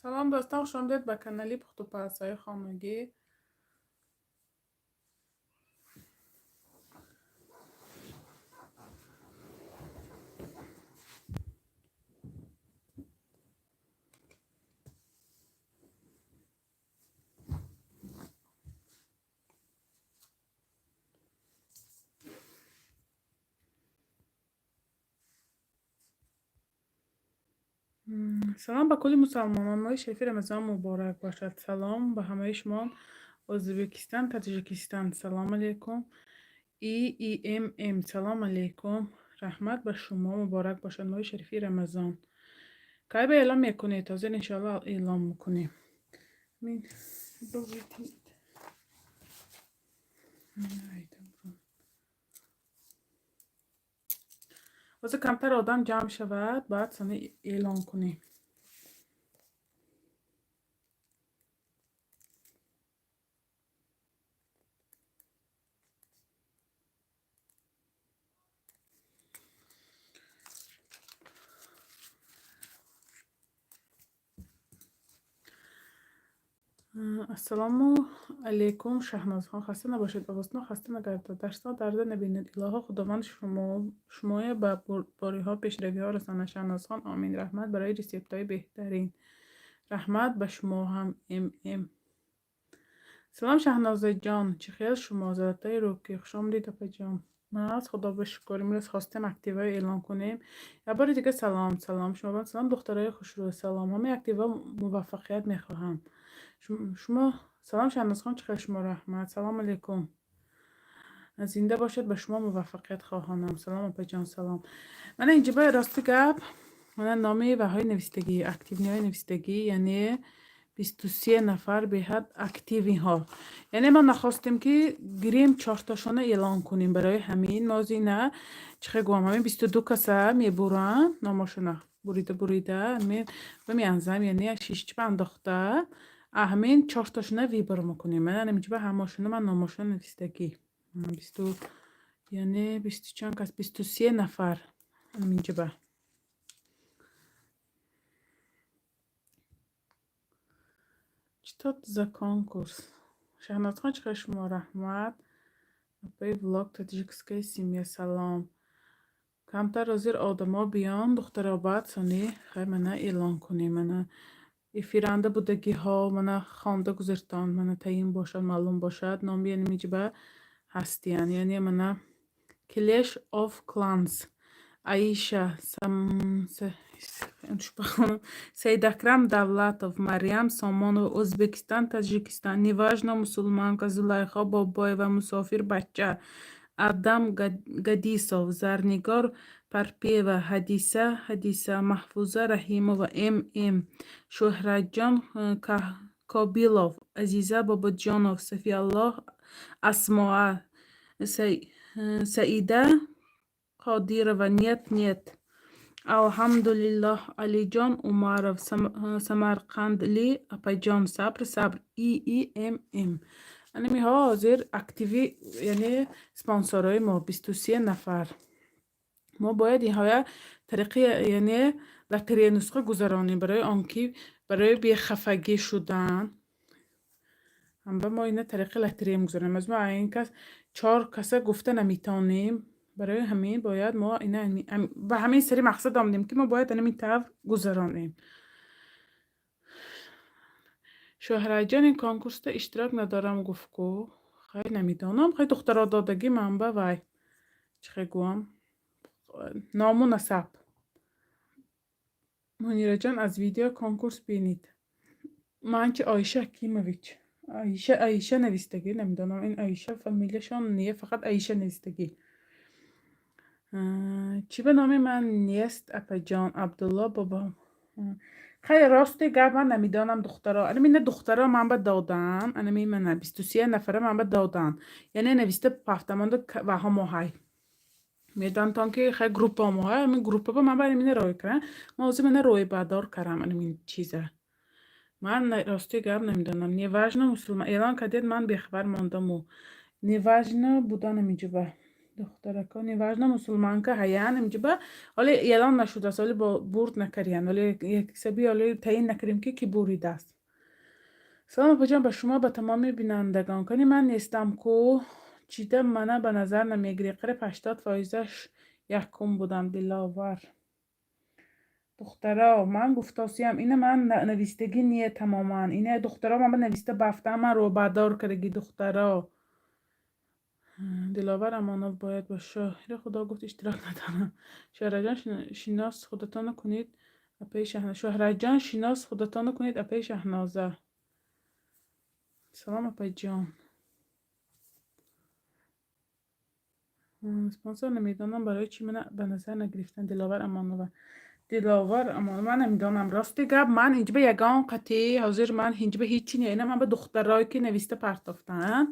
Салом, дӯстон, хушомадед ба канали Пухтупазҳои хонагӣ. Салом ба кулли мусалмонон, моҳи шарифи Рамазон муборак бошад. Салом ба ҳамаи шумо, Ӯзбекистон, Таҷикистон. Салом алейкум. Иимм, салом алейкум. Раҳмат ба шумо, муборак бошад моҳи шарифи Рамазон. Кай ба эълон мекунед? Ҳозир, иншоалло, эълон мекунем. Мин бовитид. Ҳозир камтар одам ҷамъ шавад, баъд сани эълон кунем. Ассалому алейкум, Шаҳнозхон, хаста набошед, овозтон хаста нагардад, даштон дарда набинед. Илоҳо, Худованд шумоя ба бурдбориҳо, пешравиҳо расонад. Шаҳнозхон, омин. Раҳмат барои ресептҳои беҳтарин. Раҳмат ба шумо ҳам, мм. Салом, Шаҳнозаҷон, чӣ хел шумо? Золотые руки, хушомадед, апаҷон. Нағз, Худо ба шукр. Имрӯз хостем активҳои эълон кунем. Як бори дига салом, салом шумо, салом, духтарои хушрӯ, салом. Ҳамаи активҳо муваффақият мехоҳам. Шумо салом, Шаҳнозхон, чӣ хел шумо? Раҳмат. Салом алейкум. Зинда бошед, ба шумо муваффақият хоҳонам. Салом, апаҷон, салом. Мана инҷа ба рости гап, мана номи ваҳои навистагӣ, активниҳои навистагӣ, яъне 23 нафар беҳад активиҳо. Яъне мо нахостем, ки гирем, чорташона эълон кунем. Барои ҳамин мо зина, чӣ хел гӯям, ҳамин 22 каса мебурам, номошона бурида бурида ва меанзам, яъне шишчиба андохта, ҳамин чорташона выбор мекунем. Мана инҷа ҳамашона ман номошона навистагӣ. Бисту, яъне бисту чанд кас, 23 нафар инҷаба. Что за конкурс? Шаҳнозхон, чӣ хел шумо? Раҳмат. Апаи влог «Таджикская семья», салом. Камтар ҳозир одамо биён, духтаро, баъд сони хай мана эълон кунем. Мана эфиранда будагиҳо, мана хонда гузаштон, мана таъин бошад, маълум бошад, номи инҷаба ҳастиян. Яъне мана Clash of Clans, Аиша, Саидакрам Давлатов, Марьям Сомонова, Ӯзбекистон, Таҷикистон, Неважно мусулманка, Зулайхо Бобоева, Мусофир бача, Адам Гадисов, Зарнигор Парпиева, Ҳадиса, Ҳадиса, Маҳфуза Раҳимова, М. Шӯҳратҷон Кобилов, Азиза Бобоҷонов, Сафиаллоҳ Асмоа, Саида Қодирова, нет, нет. Алҳамдулиллоҳ, Алиҷон Умаров, Самарқандли апаҷон, сабр, сабр, иимм. Анамиҳо ҳозир активи, яъне спонсорҳои мо, 23 нафар. Мо бояд инҳоя тариқи, яъне, лотерея нусха гузаронем, барои он ки барои бехафагӣ шудан ҳамба мо ина тариқи лотерея мегузаронем. Аз мо ин кас чор каса гуфта наметавонем. Барои ҳамин бояд мо ина ба ҳамин сари мақсад омадем, ки мо бояд анамин тавр гузаронем. Шӯҳратҷон, ин конкурсда иштирок надорам, гуфт ку. Хай, намедонам, хай, духтаро додагӣ манба вай, чӣ хел гӯям, ному насаб. Мунираҷон, аз видео конкурс бинед. Ман чи, Оиша Ҳакимович, Аиша, Аиша навистагӣ, намедонам, ин Аиша фамилияшон не, фақат Аиша навистагӣ. Чӣ ба номи ман нест, апаҷон? Абдулло бобо. Хай, рости гап, ман намедонам, духтаро. Анамина духтаро ман ба додан, анами мана 23 нафара ман ба додан. Яъне нависта пафтамонда ваҳо моҳай. Медонтон, ки хай группа моҳай, ҳамин группа ба ман ба анамина рой кардам. Ман ҳозир мана ройбардор кардам анамин чиза. Ман рости гап намедонам. Неважно мусулман эълон кардед, ман бехабар мондаму. Неважно буданам инҷоба. Духтарако, неважно, мусулманка ҳаян имҷиба, ҳоле эълон нашудааст, ҳоле бурд накардиян, ҳоле яксаби ҳоле таъин накардем, ки буридааст. Салом, апаҷон, ба шумо, ба тамоми бинандагон. Кани ман нестам ку, чида мана ба назар намегирӣ? Қариб 80 фоизаш якум будам. Диловар. Духтаро, ман гуфтосиям, ина ман навистагӣ не тамоман. Ина, духтаро, ман ба нависта бафтам, ман робадор кардаги, духтаро. Диловар Амонов бояд ба шоҳири худо гуфт, иштирок надорам. Шоҳраҷон, шинос худатонро кунед, апаи Шаҳноза. Шоҳраҷон, шинос худатонро кунед, апаи Шаҳноза. Салом, апаҷон. Спонсор намедонам, барои чӣ мана ба назар нагирифтанд. Диловар Амонова. Диловар Амонова, ман намедонам. Рости гап, ман инҷа ба ягон қатъи ҳозир ман инҷа ба ҳечи не. Ина ман ба духтарое ки нависта партофтанд.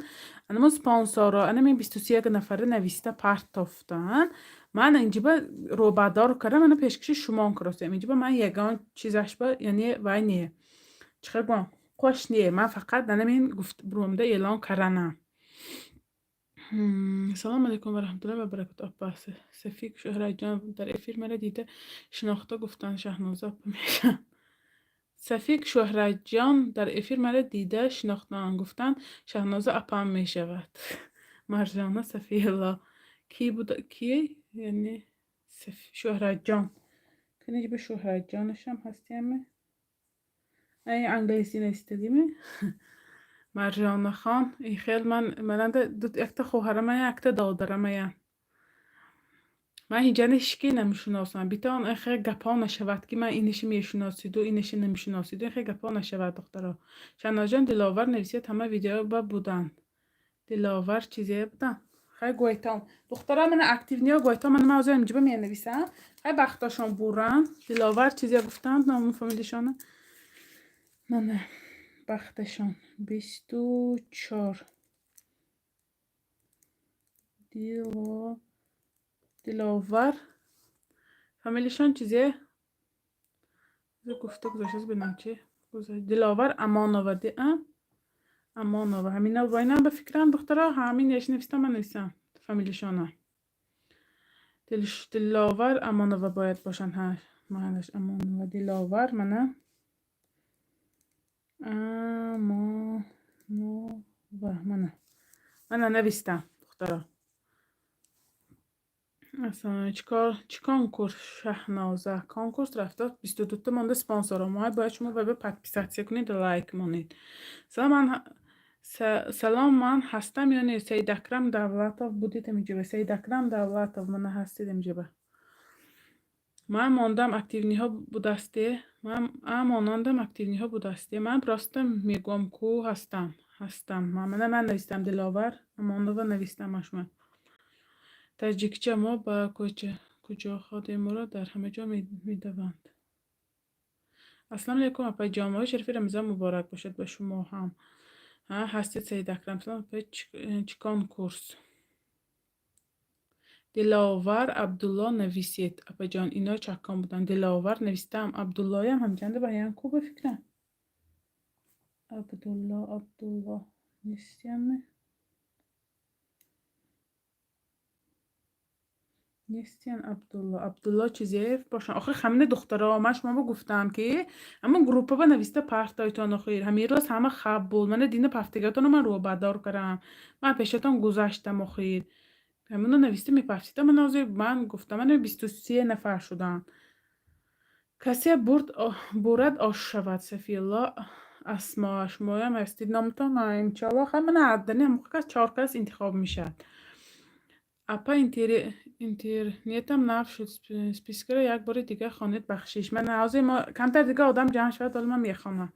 Анамон спонсорро, анамин 23 нафара нависта партофтанд. Ман инҷа ба робадор кардам, ана пешкаши шумон кардостем. Инҷа ба ман ягон чизаш ба, яъне вай не. Чӣ хел гӯям? Қош не. Ман фақат анамин гуфт буромда эълон карданам. Салому алайкум ва раҳматуллоҳи ва баракатуҳ, апа Сафик. Шӯҳратҷон, дар эфир мара дида шинохта, гуфтанд, Шаҳноза апа мешавам. Сафик Шӯҳратҷон, дар эфир мара дида шинохтанд, гуфтанд, Шаҳноза апам мешавад. Маржона Сафиулло. Ки буда, ки яъне Шӯҳратҷон? Каниҷ ба Шӯҳратҷонашам ҳастияме? Ай, англисӣ навистагиме? Маржонахон, и хел ман мананда якта хоҳарамая, якта додарамая. Ман ҳиҷана ҳички намешиносам. Битавон хел гапҳо нашавад, ки ман иниша мешиносиду, иниша намешиносиду, ин хел гапҳо нашавад, духтаро. Шаҳнозҷон, Диловар нависед, ҳама видео ба буданд. Диловар чизе буданд? Хай, гӯйтон. Духтара, мана активный ҳо, гӯйтон, мана ман ҳозир инҷа менависам. Хай, бахтошон буранд. Диловар чизе гуфтанд, ному фамилишона. Мана бахташон 24. Диловар фамилишон чизе гуфта гузоштааст, бинам чи. Диловар Амонова, Амонова, ҳамина вайнам ба фикрам, духтаро, ҳамин яш навистам, ман нависам фамилишона. Диловар Амонова бояд бошанд. Ҳа, маҳаллаш Амонова Диловар, мана Амонова, мана навистам, духтаро. Чӣ конкурс, Шаҳноза? Конкурс рафта, 22та монда спонсорро. Мо бояд шумо ба подписаться кунед, лайк монед. Салом, ман ҳастам ё не? Саидакрам Давлатов, будед ҳаминҷоба. Саидакрам Давлатов, мана ҳастед ҳаминҷоба. Ман мондам, активный ҳо будасте. Ман монандам, активный ҳо будасте. Ман просто мегӯям ку ҳастам. Ҳастам. Мана ман навистам, Диловар Амонова навистам ман шумо. Таҷикча, мо ба куҷо ходем, моро дар ҳама ҷо медаванд. Ассалому алайкум, апаҷон. Моҳи шарифи Рамазон муборак бошад ба шумо ҳам. Ҳа, ҳастед, Саид Акрам. Салом, апаи, чӣ конкурс? Диловар Абдулло нависед, апаҷон, ино чаккон буданд. Диловар навистаам, Абдуллоям ҳамчанда баян ку ба фикрам. Абдулло, Абдулло нестиаме? Нестиян Абдулло. Абдулло чизеев бошанд. Охир ҳамина духтаро, ман шумо гуфтам, ки ҳамон группа нависта партойтон охир. Ҳамин роз ҳама хаб буд. Мана дина пафтигиатонро ман рӯбадор кардам. Ман пешатон гузаштам охир. Ҳамино нависта мепафтидам. Ман ҳозир ман гуфтам, мана 23 нафар шуданд. Касе бурд бурад, ош шавад. Сафиулло Асмо, шумоям ҳастид номтон, иншоалло. Хай, мана ҳаддани ҳамон кас чор кас интихоб мешавад. Апа, интернетам нав шуд, списка ро як бори дигар хонед, бахшиш. Мана ҳозир мо камтар дига одам ҷамъ шавад, ҳоло ман мехонам.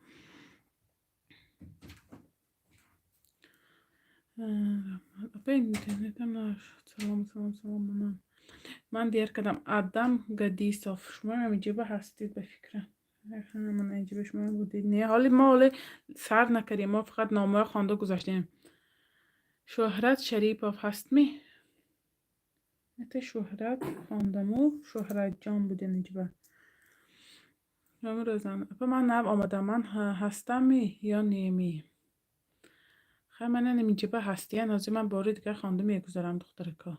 Апа, интернетам нав шуд. Салом, салом, салом, манам. Ман дер кардам. Адам Гадисов, шумоам инҷоба ҳастид ба фикрам. Мана инҷоба шумоам будед. Не, ҳоли мо ҳоле сар накардем, мо фақат номҳоро хонда гузаштем. Шӯҳрат Шарипов ҳастми? Это Шӯҳрат хондаму, Шӯҳратҷон буден инҷоба. Апа, ман нав омадам, ман ҳастамми ё неми? Хай, мана инҷоба ҳастиян, ҳозир ман бори дигар хонда мегузарам, духтарако.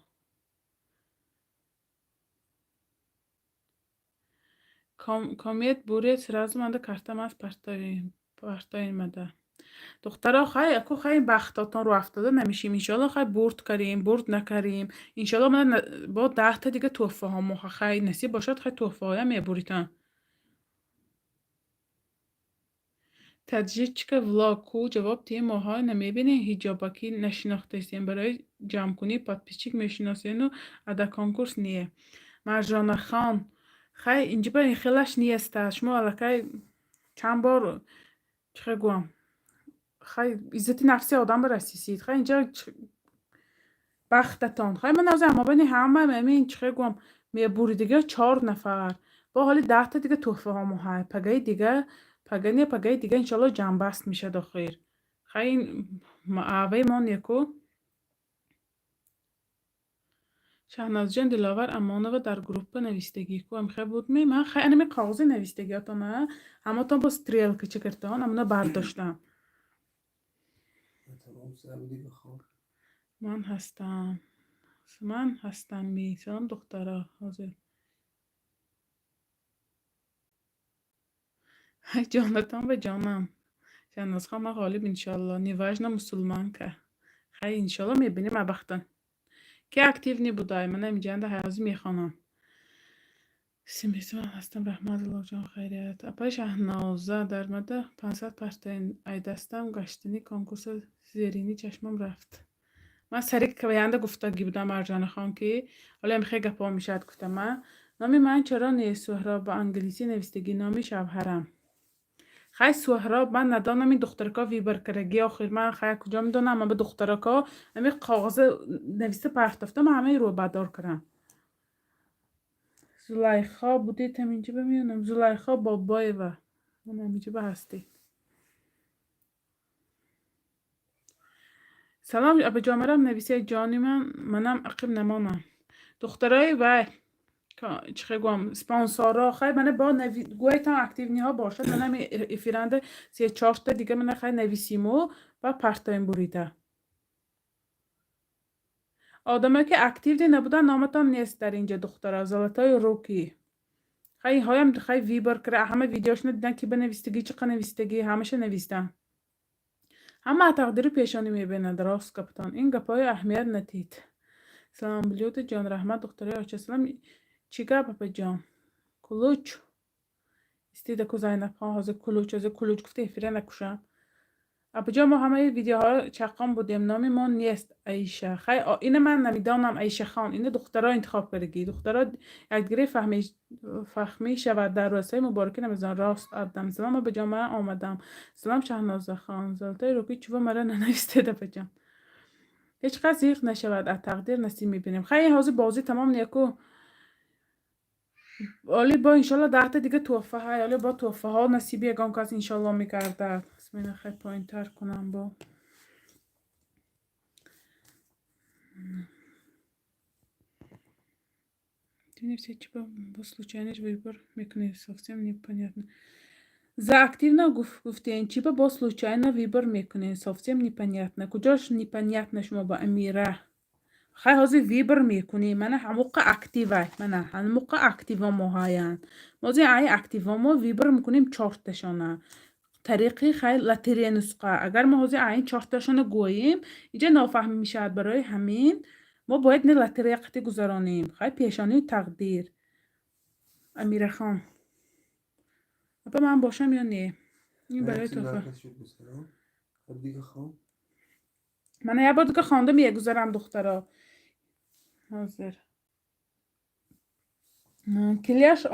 Комет буред, сразу манда картам аст, партоимада. Духтаро, хай, аку, хай, бахтотон рӯ афтода намешим. Иншоалло, хай, бурд карем, бурд накарем. Иншоалло, мана бо 10-та дига тӯҳфаҳо мо, хай, насиб бошад, хай, тӯҳфаҳоям мебуритан. Таджичка влог ку ҷавоб тиҳем, моҳо намебинем, ҳиҷобакӣ нашинохтаистем, барои ҷамъкунии подписчик мешиносену ада конкурс не. Маржонахон, хай, инҷиба хелаш неста. Шумо аллакай чанд бор, чӣ хел гӯям, хай, иззати нафси одам расисид. Хай, инҷа бахтатон. Хай, ман ҳозир мобайни ҳама амин, чӣ хел гӯям, мебуридига чор нафар. Бо ҳоли 10-та дига тӯҳфаҳомо ҳай. Пагаи дига, пага не, пагаи дига иншоалло ҷамъбаст мешад охир. Хай, ин авваи мо неку. Шаҳнозҷон, Диловар Амонова дар группа навистагӣ ку, амхе буд ми? Ман, хай, анами коғази навистагиётона ҳаматон бо стрелка чӣ кардон, амона бардоштам. Ман ҳастам. Ман ҳастам ми. Салом, духтаро, ҳозир. Ҷонатон ба ҷонам. Шаҳнозхон, ман ғолиб иншоалло. Неважно, мусулманка. Хай, иншоалло, мебинем абахтан. Ки активный будай? Мана инҷанда ҳозир мехонам. Симбисман ҳастам, раҳмат, Аллоҳҷон, хайрият. Апаи Шаҳноза, дар мада 500 партоен айдастам гаштани конкурса зерини чашмам рафт. Ман сари каваянда гуфтагӣ будам, Марҷонахон, ки ҳоло хеле гапҳо мешавад, гуфтам ман. Номи ман чаро нест, Суҳроб, ба англисӣ навистагӣ, номи шавҳарам. Хай, Суҳроб, ман надонам, ин духтарако выбор кардаги охир, ман, хай, куҷо медонам, ман ба духтарако ҳамин коғаза нависта партофта, ман ҳамаи рӯбадор кардам. Зулайхо будед ҳаминҷа ба меёнам. Зулайхо Бобоева. Ман ҳаминҷа ба ҳастед. Салом, апаҷон, нависед, ҷони ман, манам ақиб намонам. Духтарои вай, чӣ хел гӯям, спонсорро, хай, мана бо гӯятон активный ҳо бошад, мана эфиранда се чорта дига, мана, хай, нависиму ва партоем бурида. Одамое ки активный набуданд, номатон нест дар инҷа, духтаро. Золотои руки. Хай, инҳоям, хай, выбор кара, ҳама видеошона дидан, ки ба навистагӣ, чӣ қа навистагӣ, ҳамаша навистан. Ҳама тақдиру пешонӣ мебинад, рост гапатон. Ин гапҳои аҳамият надид. Салом, Блюда ҷон, раҳмат, духтарои оча. Салом, чӣ гап, апаҷон? Кулуч. Истида ку, Зайнабхон, ҳозир кулуч, ҳозир кулуч гуфта эфира накушам. Апаҷон, мо ҳамаи видеоҳо чаққон будем, номи мо нест, Аиша. Хай, ина ман намедонам, Аишахон, ина духтаро интихоб кардагӣ. Духтаро якдигаре фаҳмӣ шавад дар рӯзҳои мубораки Рамазон. Рост абдам. Салом, апаҷон, ман омадам. Салом, Шаҳнозахон. Золотои руки чӯба мара нанавистед, апаҷон. Ҳеҷ кас зиқ нашавад, аз тақдир насиб мебинем. Хай, ҳозир бозӣ тамом неку. Оли бо иншоалло 10-та дига тӯҳфа ҳай, оли бо тӯҳфаҳо насиби ягон кас иншоалло мегардад. Бисмилла, хай, поинтар кунам бо. Все типа бо случайно выбор мекунед, совсем непонятно. За активно гуфтен, чиба бо случайно выбор мекунед, совсем непонятно. Куҷош непонятно шумо ба, Амира? Хай, ҳозир выбор мекунем, мана ҳамоқа активай, мана ҳамоқа активо мо ҳаянд. Ҳозир ай активо мо выбор мекунем чорташона. Тариқи, хай, лотерея нусха. Агар мо ҳозир айн чорташона гӯем, инҷа нофаҳмӣ мешавад, барои ҳамин мо бояд не лотерея қатӣ гузаронем. Хай, пешонии тақдир. Амирахон. Апа, ман бошам ё не? Ин барои тӯҳфа. Мана як бор дига хонда мегузарам, духтаро. Ҳозир. Clash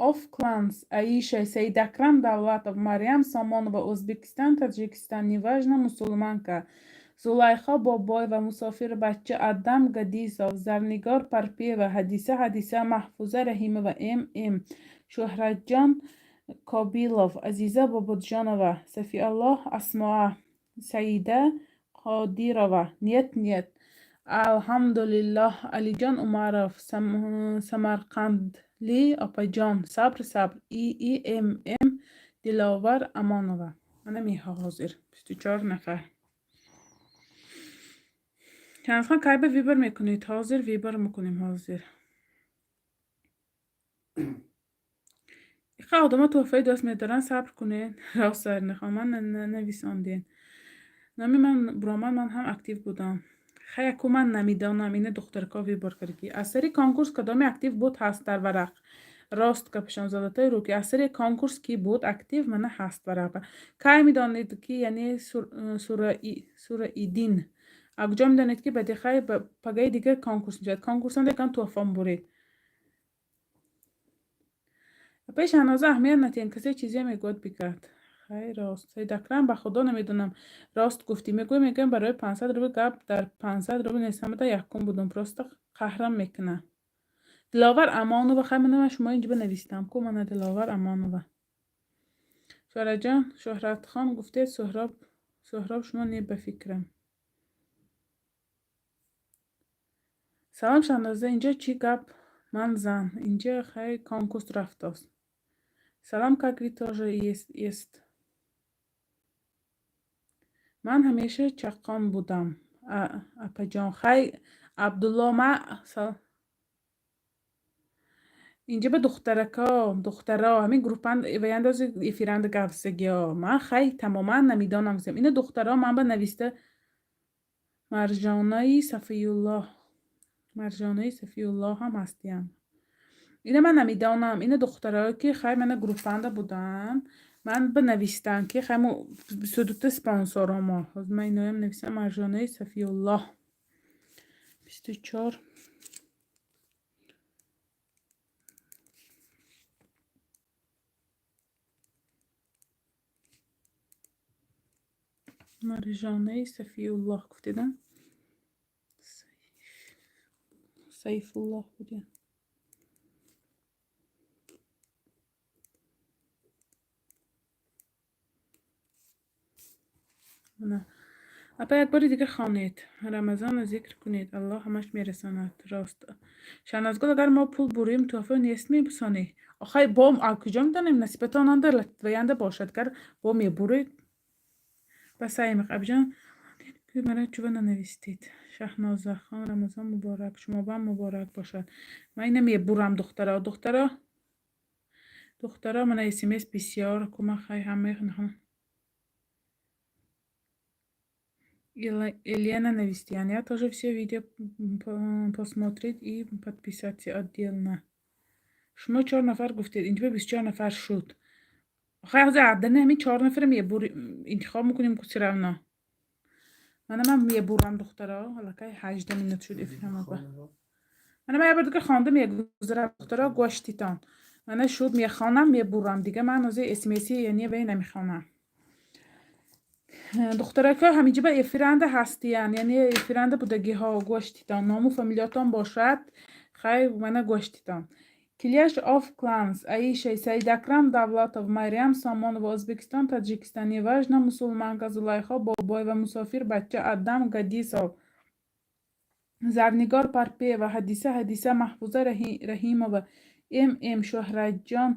of Clans, Аиша, Саидакрам Давлатов, Марьям Сомонова, Узбекистан, Таджикистан, неважно, мусулманка. Зулайхо Бобоева, Мусофир Бачча, Адам Гадисов, Зарнигор Парпиева, Ҳадиса Ҳадиса, Маҳфуза Раҳимова, М. М. Шӯҳратҷон Кобилов, Азиза Бобоҷонова, Сафиаллоҳ Асмоа, Саида Қодирова, Нет, нет. Алҳамдулиллоҳ, Алиҷон Умаров, Самарқандли опаҷон, Сабр, сабр, И И М М, Диловар Амонова. Мана меҳо ҳозир 24 нафар. Чандхан, кай ба выбор мекунед? Ҳозир выбор мекунем, ҳозир. Иқа одамо тӯҳфаи дӯст медоранд, сабр кунед. Рост, Заринахонам, ман нанависондем. Номи ман буромад, ман ҳам актив будам. Хай, ку ман намедонам, ина духтарко выбор кард. Аз сари конкурс кадоме актив буд, ҳаст дар варақ. Рост гапашон, золотои руки. Аз сари конкурс ки буд актив, мана ҳаст варақ. Кай медонед, ки яъне Сураиддин? А куҷо медонед, ки баъди хай пагаи дигар конкурс мешавад? Конкурсанда якан тӯҳфа мебуред. Апаи Шаҳноза, аҳамият натиҳед, касе чизе мегӯяд, бигӯяд. Хай, рост. Саид Акрам, ба худо намедонам. Рост гуфтӣ. Мегӯям, мегӯям, барои 500 рубл гап дар 500 рубл нест, ҳамада якум будум. Просто қаҳрам мекунад. Диловар Амонова, хай, мана шумо инҷо навистам ку, мана Диловар Амонова. Шоҳраҷон, Шоҳратхон гуфтед, Суҳроб, Суҳроб шумо не, ба фикрам. Салом, Шаҳноза, инҷо чӣ гап, ман зан. Инҷа хай конкурс рафтост. Салам, как вы тоже есть. Ман ҳамеша чаққон будам. Апаҷон, хай, Абдулло, ма инҷа ба духтарако, духтаро, ҳамин группанд ваяндози эфиранда гапзагиё. Ман хай тамоман намедонам. Ина духтаро ман ба нависта Маржонаи Сафиюллоҳ. Маржонаи Сафиюллоҳ ҳам ҳастиям. Ина ман намедонам. Ина духтарое ки хай мана группанда буданд, ман бинавистам, ки хай мо 22та спонсоро мо. Ҳозир ман иноям нависам, Маржонаи Сафиюллоҳ. 24. Маржонаи Сафиюллоҳ гуфтедам? Сайфуллоҳ будем. Мана. Апа, як бори дигар хонед. Рамазонро зикр кунед. Аллоҳ ҳамаш мерасонад. Рост. Шаҳнозгул, агар мо пул бурем, тӯҳфа нест мебусонӣ. Охай, бо куҷо медонем, насибатон анда ваянда бошад. Гар бо мебуред. Ба саим абҷон, мара чува нанавистед. Шаҳнозахон, Рамазон муборак. Шумобам муборак бошад. Ман ина мебурам, духтаро. Духтаро, духтаро, мана смс бисёр. Кума хай ҳамаи. Елена навистиян. Я тоже все видео посмотреть и подписаться отдельно. Шумо чор нафар гуфтед, инҷо 24 нафар шуд. Хай, ҳозир аддани ҳамин чор нафара интихоб мекунем ку всё равно. Мана ман мебурам, духтаро, аллакай 18 минут шуд эфирамоба. Мана ман як бор дига хонда мегузарам, духтаро, гӯштитон. Мана шуд, мехонам, мебурам. Дига ман ҳозир смси яъне вай намехонам. Духтарако, ҳаминҷа ба эфиранда ҳастиян, яъне эфиранда будагиҳо, гӯштитон, ному фамилиятон бошад, хай, мана гӯштитон. Clash of Clans, Аиша, Саидакрам Давлатов, Марьям Сомонова, Ӯзбекистон, Таджикистон, Неважно, мусулманка, Зулайхо Бобоева, Мусофир Бача, Адам Гадисов, Зарнигор Парпеева, Ҳадиса, Ҳадиса, Маҳфуза Раҳимова, М М, Шӯҳратҷон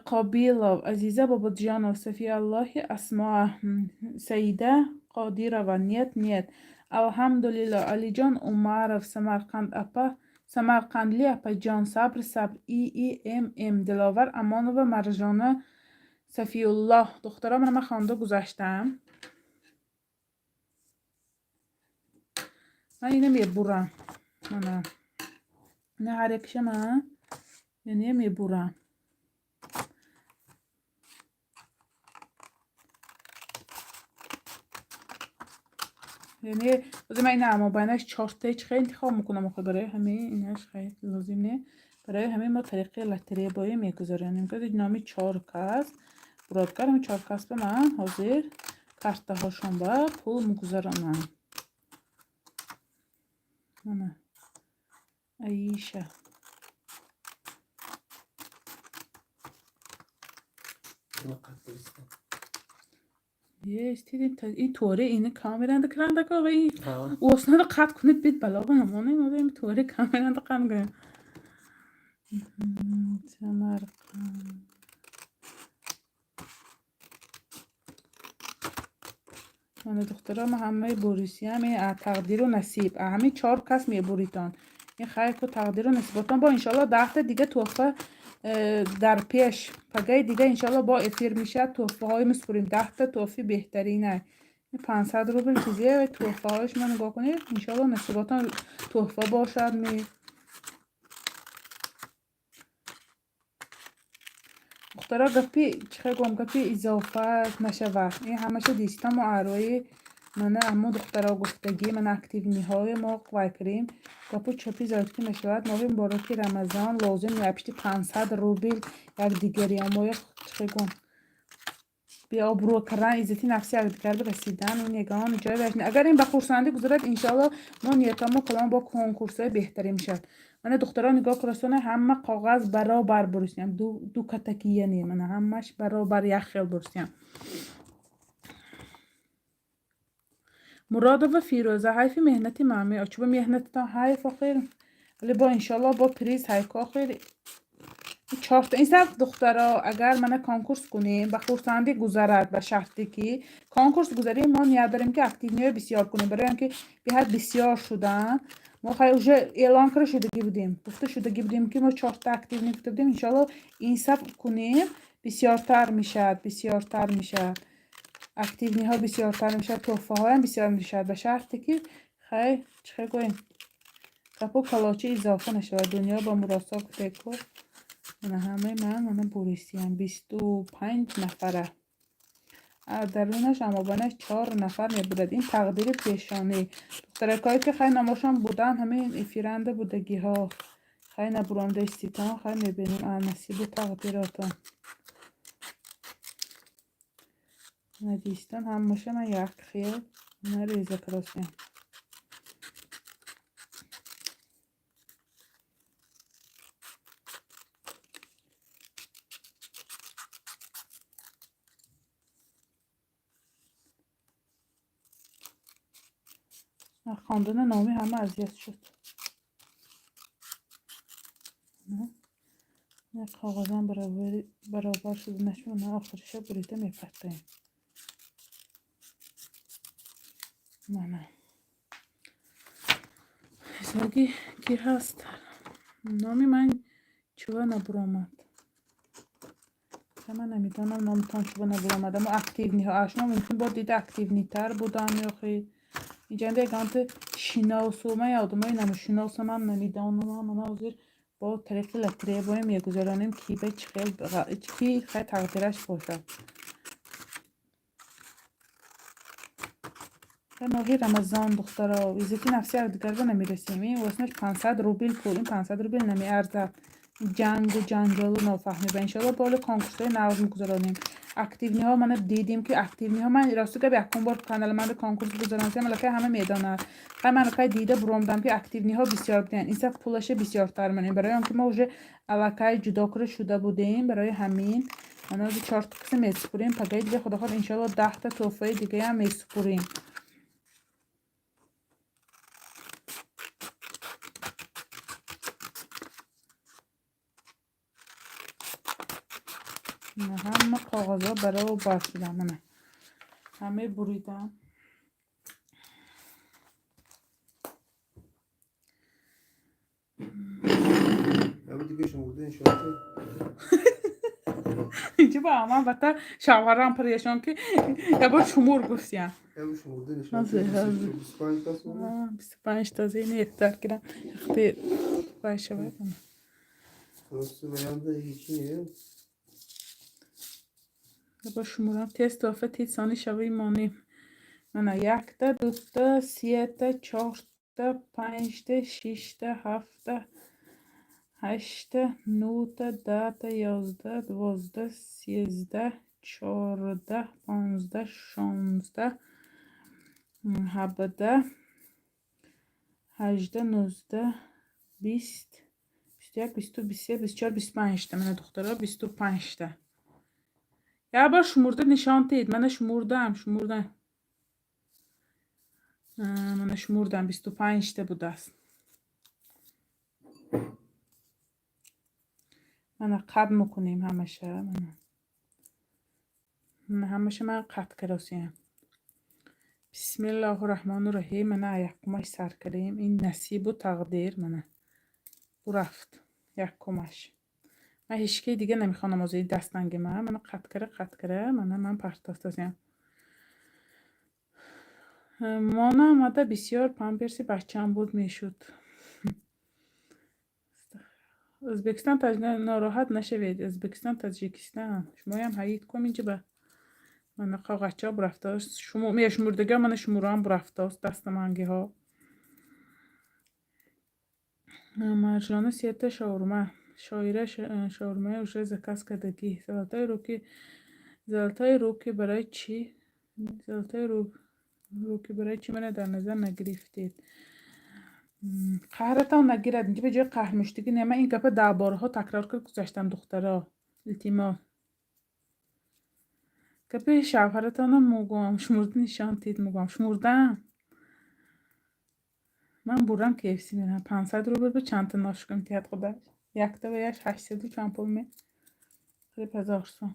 Қобилов, Азиза Бобоҷонов, Сафиаллоҳи Асмоа, Саида Қодирова, нет, нет, Алҳамдулилло, Алиҷон Умаров, Самарқанд апа, Самарқандли апаҷон, Сабр, Сабр, И И М М, Диловар Амонова, Маржона Сафиуллоҳ. Духтаро, мана ман хонда гузаштам. Ман ина мебурам. Мана. Ина ҳар якиша ман яъне мебурам. Яъне бози ман ина мобайнаш чортаи чӣ хел интихоб мекунам, охир барои ҳамин инаш хеле лозим не. Барои ҳамин мо тариқи лотереябоӣ мегузаронем. Номи чор кас буродгар, ҳамин чор кас ба ман ҳозир картаҳошон ба пул мегузаронам. Мана Аиша. Есть, ин туре ини камеранда крандако ва ин оснада қатъ кунед, бит бало ба намонем, ин туре камеранда қатъ кунед. Самарқанд. Мана, духтаро, ма ҳамаи бурисиям, тақдиру насиб. Ҳамин чор кас мебуритон. Ин хайрку тақдиру насиботон бо иншоалло 10-та дига туҳфа дар пеш. Пагаи дига иншоалло бо эфир мешавад, туҳфаҳои месупурем. 10-та туҳфаи беҳтарина. 500 рубл чизие, туҳфаҳои шумо нигоҳ кунед. Иншоалло насиботон туҳфа бошад. Ми духтаро, гапи чихел гӯям, гапи изофа нашавад. Ин ҳамаша диста мо арои мана ҳамо духтаро гуфтагӣ, мана активный ҳои мо вай кардем. Гапу чопи зиёд ки нашавад. Моҳи мубораки Рамазон лозим не пишти 500 рубл якдигариамоя чихел гӯям, беобрӯ кардан, иззати нафси якдигар расидан ин ягон ҷой баш. Агар ин ба хурсандӣ гузарад, иншоалло мо ниятамо калон бо конкурсҳои беҳтарин мешавад. Мана духтаро, нигоҳ кунасона, ҳама коғаз баробар бурисиям, ду катакия не, мана ҳамаш баробар як хел бурисиям. Муродова Фирӯза, ҳайфи меҳнати ман чуба меҳнататон ҳайф охир, вале бо иншоалло бо приз ҳайку охир чорта ин саф. Духтаро, агар мана конкурс кунем, ба хурсандӣ гузарад, ба шарте ки конкурс гузарем, мо ният дорем, ки активный ҳои бисёр кунем, барои он ки беҳад бисёр шудан. Мо хай уже эълон карда шудагӣ будем, гуфта шудагӣ будем, ки мо чорта активный гуфта будем. Иншоалло ин саф кунем, бисёртар мешавад, бисёртар мешавад, активный ҳо бисёртар мешавад, туҳфаҳоям бисёр мешавад, ба шарте ки хай чихел гӯем, гапу калочи изофа нашавад. Дунё ба муросо гуфтеку. Мана ҳамаи ман мана бурисиям, 25 нафара, дарунаш амобанаш чор нафар мебурад. Ин тақдири пешонӣ. Духтаракое ки хай номошон будан, ҳамин эфиранда будагиҳо, хай набуромда иститон, хай мебинем насибу тақдиротон. Надистон, ҳамаша ман як хел реза каросем. Хондани номи ҳама азият шуд. Коғазам баробар шуда нашуд, охириша бурида мепартоем. Мана ҳисоби ки ҳаст, номи ман чува набуромад? Ман намедонам, номтон чува набуромад. Амо активный ҳо шумо мумкин бо дида активный тар будан ё хи инҷанда ягонта шиносу ман одамои намошиносамам намедонам. Мана ҳозир бо тариқи лотерея боем мегузаронем, ки ба чӣ хел ки хай тақдираш бошад. Моҳи Рамазон, духтаро, иззати нафси якдигарро намерасем. Ин воснаш 500 рубл пул, ин 500 рубл намеарзад ҷангу ҷанҷолу нофаҳмӣ. Ба иншоалло боли конкурсҳои нағз мегузаронем. Активный ҳо, мана дидем, ки активный ҳо, ман рости гап якум бор канали ман конкурс гузаронсем, аллакай ҳама медонад. Хай ман аллакай дида буромдам, ки активный ҳо бисёр буданд. Ин саф пулаша бисёртар манем, барои он ки мо уже аллакай ҷудо карда шуда будем. Барои ҳамин мана ҳозир чорта киса месупурем. Пагаи дига, худо хоҳад, иншоалло 10-та туҳфаи дигаам месупурем. Ҳама коғазҳо баробар шуданд, мана ҳамаи буридам. Abi دیگه شمرده انشاءالله. Инҷа ба ман бата шавҳарам парешон, ки ябор шумур гуфтиям. Abi شمرده Ҳозир, انشاءالله. ҳозир. 25 تا سومه. 25 та зини кирам ихти вай шавад. Burası beyanda hiç niye? Ябор шумурам, тез туҳфа тез сони шави монем. Мана якта, дута, сета, чорта, панҷта, шишта, ҳафта, ҳашта, нӯта, 10-та, 11, 12, 13, 14, 15, 16, 17, 18, 19, 20, 21, 22, 23, 24, 25-та. Мана духтаро, 25-та. Як бор шумурда нишон диҳед. Мана шумурдам, шумурдам, мана шумурдам, 25-та будааст. Мана қат мекунем ҳамаша. Мана ҳамаша ман қат каросиям. Бисмиллоҳу раҳмону раҳим. Мана якумаш сар кардем. Ин насибу тақдир. Мана. Бурафт якумаш. Ман ҳечкии дига намехонам озои дастанги ман. Мана қаткара қаткара мана ман партофтасям. Мона омада бисёр памперси бачаам буд мешуд. Ӯзбекистон нороҳат нашавед. Ӯзбекистон, Таҷикистон. Шумоям ҳаид кум инҷа ба мана қоғазчаҳо бурафтааст. Шумо мешумурдагиҳо мана шумуроам бурафтааст дастамангиҳо. Маржона сета шаурма. Шоира шаурмаи уже заказ кардагӣ. Золотои руки, золотои руки барои чӣ? Золотои руки барои чӣ мана дар назар нагирифтед? Қаҳратон нагирад. Инҷа ба ҷои қаҳрмуштигӣ не. Ман ин гапа даҳ борҳо такрор кард гузаштам, духтаро. Илтимос. Гапи шавҳаратонам мугӯям. Шумурда нишон тид мугӯям. Шумурдаам. Ман бурам KFC мерам. 500 рубл ба чандта ношукр метиҳад худаш. Якта ва яш 800-у чанд пул ме? Қариб 1000 сом.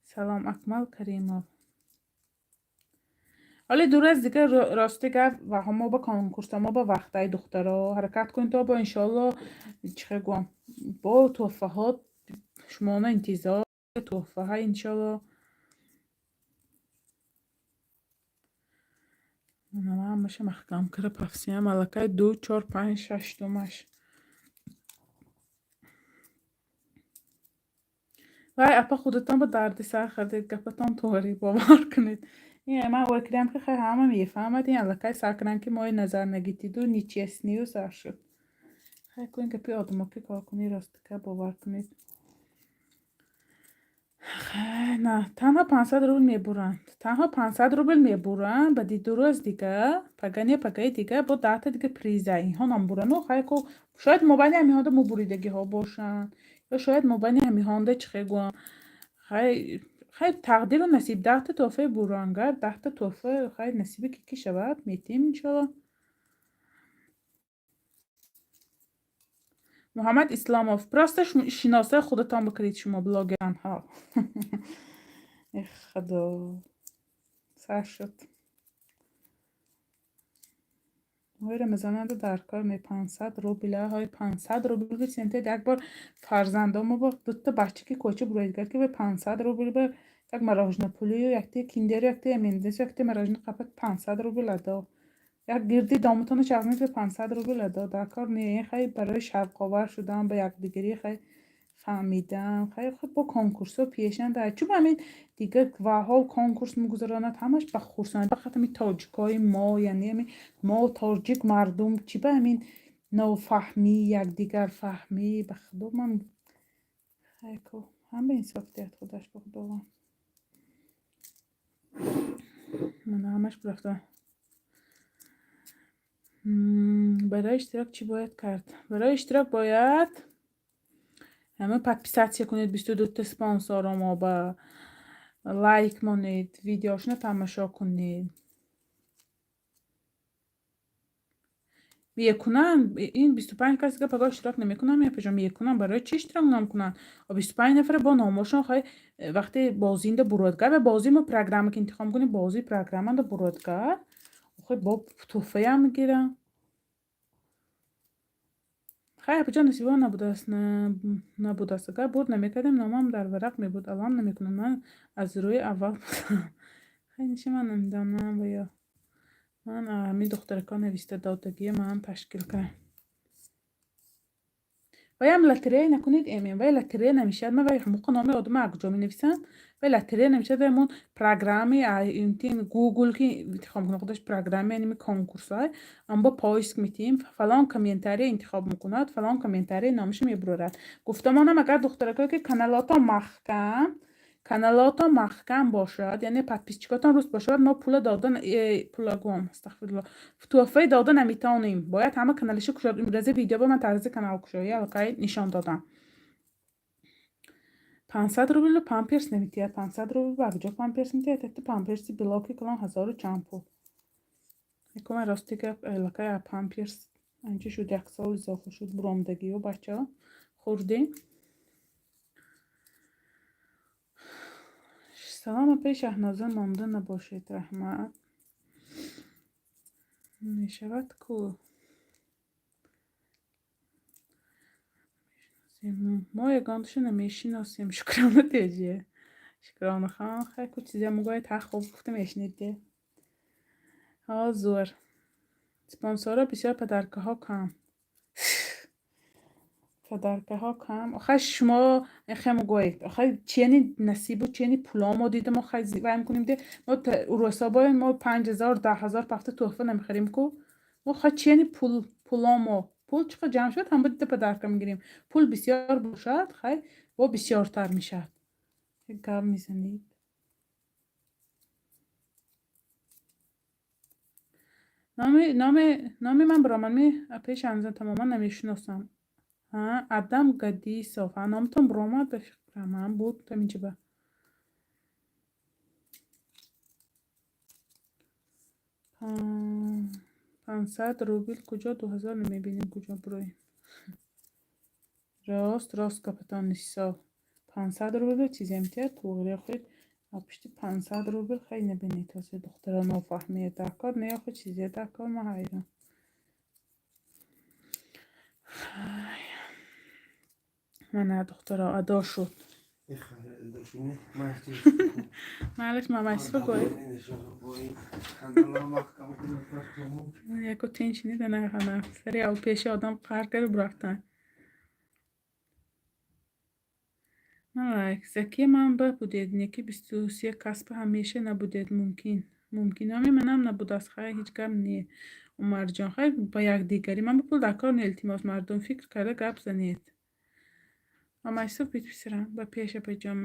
Салом, Акмал Каримов. Ҳоле дур аз дигар рости гап ва мо ба конкурса мо ба вақтаи духтаро ҳаракат кунед то бо иншоалло чӣ гӯям бо туҳфаҳо шумона интизор туҳфаҳа иншоалло. Ҳамаша маҳкам кара пафсиям аллакай ду чор панҷ шаш думаш. Вай апа худатон ба дарди сар хӯрдед, гапатон торӣ бовар кунед. Ин ман ой кардам ки хай ҳама мефаҳмад, ин аллакай сар кардам ки мои назар нагитиду нечестнию сар шуд. Хай кун гапи одамо ки кор кунӣ ростика бовар кунед. Хай на танҳо 500 рубл мебуранд. Танҳо 500 рубл мебуранд, баъди ду рӯз дига, пага не пагаи дига бо даҳта дига приза инҳо намбурану хай ку шояд мобайни ҳамиҳонда мубуридагиҳо бошанд ё шояд мобайни ҳамиҳонда чӣ хел гӯям. Хай хай тақдиру насиб даҳта туҳфаи бурангар, даҳта туҳфа хай насиби ки ки шавад метиҳем иншоалло. Муҳаммад Исломов, просто шиносои худатон бикунед шумо блогеранҳо. Эх худо. Сар шуд. Моҳи рамазонанда дар кор ме 500 рубля, ҳои 500 рубл гирифтед як бор фарзандомо бо дута бача ки кӯча буроидгар ки 500 рубл ба як мороженое пулию якте киндеру якте M&M's якте мороженое қапат 500 рубл адо. Як гирди доматонро чағзнед ба 500 рубл адо. Дар кор не хай барои шавқовар шудан ба якдигарӣ хай фаҳмидан хай хуб бо конкурсҳо пешанд. Чун ҳамин дигар ваҳо конкурс мегузаронад ҳамаш ба хурсандӣ фақат ҳамин тоҷикҳои мо яъне ҳамин мо тоҷик мардум чӣ ба ҳамин нофаҳмӣ якдигарфаҳмӣ ба худо ман хай ку ҳама инсоф диҳад худаш ба худованд. Мана ҳамаш бурафта. Барои иштирок чӣ бояд кард? Барои иштирок бояд ҳама подписатсия кунед 22-та спонсоро мо ба лайк монед, видеошона тамошо кунед. Мекунанд ин 25 кас дига пагоҳ иштирок намекунанд мепаҷон мекунанд барои чӣ иштирок намекунанд? 25 нафара бо номошон хай вақте бозинда буродгар ва бозӣ мо программа ки интихоб мекунем бозии программанда буродгар охир бо туҳфаям мегиранд. Хай апаҷон насибо набудааст набудааст. Агар бурд намекардем номам дар варақ мебуд. Алам намекунам. Ман аз рӯи аввал будам. Хай ниша ман намедонам ва ё ман ҳамин духтаракон нависта додагия ман ташкил кардам. Ваям лотерея накунед эмем. Вай лотерея намешавад. Ман вай ҳамоқа номи одама аз куҷо менависам? Вай лотерея намешавад. Вай ҳамон программи Google ки интихоб мекунад худаш программи яними конкурсҳо ам бо поиск метиҳем фалон комментария интихоб мекунад, фалон комментария номаша мебурорад. Гуфтамонам агар духтаракое ки каналотон маҳкам, каналотон маҳкам бошад, яъне подписчикотон руст бошад, мо пула дода пула гӯям, астағфирулло, туҳфаи дода наметавонем. Бояд ҳама каналиша кушод. Имрӯза видео ба ман тарзи каналкушоӣ аллакай нишон додам. 500 рубл памперс наметиҳад. 500 рубл ба куҷо памперс метиҳад? Якта памперси блоки калон ҳазору чанд пул. Якум рости гап аллакай памперс анча шуд як сол изофа шуд буромдагиё бачаҳо хурдем. Салом апаи Шаҳноза монда набошед, раҳмат. Мешавад ку. Мо ягонташа намешиносем. Шукрана теҷие. Шукронахон, хай ку чизе мугои та хуб гуфта мешунидде. Ҳо, зӯр. Спонсорро бисёр, подаркаҳо кам. Подаркаҳо кам. Охай, шумо хе мугоед. Охай, чени насибу чени пуло мо дидам, охай, вай мекунем де. Мо урособои мо 5000, 10 000 пафта тӯҳфа намехарем ку. Мо хай чени пул пуло мо. Пул чӣ қадр ҷамъ шуд, ҳама дида подарка мегирем. Пул бисёр бошад, хай, бо бисёртар мешавад. Гап мезанед. Номи ман Биромадми апаи Шаҳноза, тамоман намешиносам. Адам Гадисов. Ҳа, номатон биромад, ба фикрам, ҳа, буд ҳаминҷаба. 500 рубл куҷо, 2000 намебинем, куҷо бироем. Рост, рост гапатон, Нисо. 500 рубл чизе метиҳад, туғри охир пишти 500 рубл хай набинед, ҳозир духтара нофаҳмия дар кор не, охир чизе дар кор, ма ҳайрон. Мана, духтаро, адо шуд. Малеш, мамайсифа гӯед. Яко тинч нида нахана. Сари ав пеши одам қаҳр карду бурафтан. Лайк. Закия манба будед, неки 23 касба ҳамеша набудед мумкин. Мумкин. Номи манам набудааст, хай, ҳеҷ гап не. Умарҷон, хай, ба якдигарӣ. Ман ба пул дар кор не, илтимос, мардум фикр карда гап занед. Мамайсуф бит писарам, ба пеш апаҷон,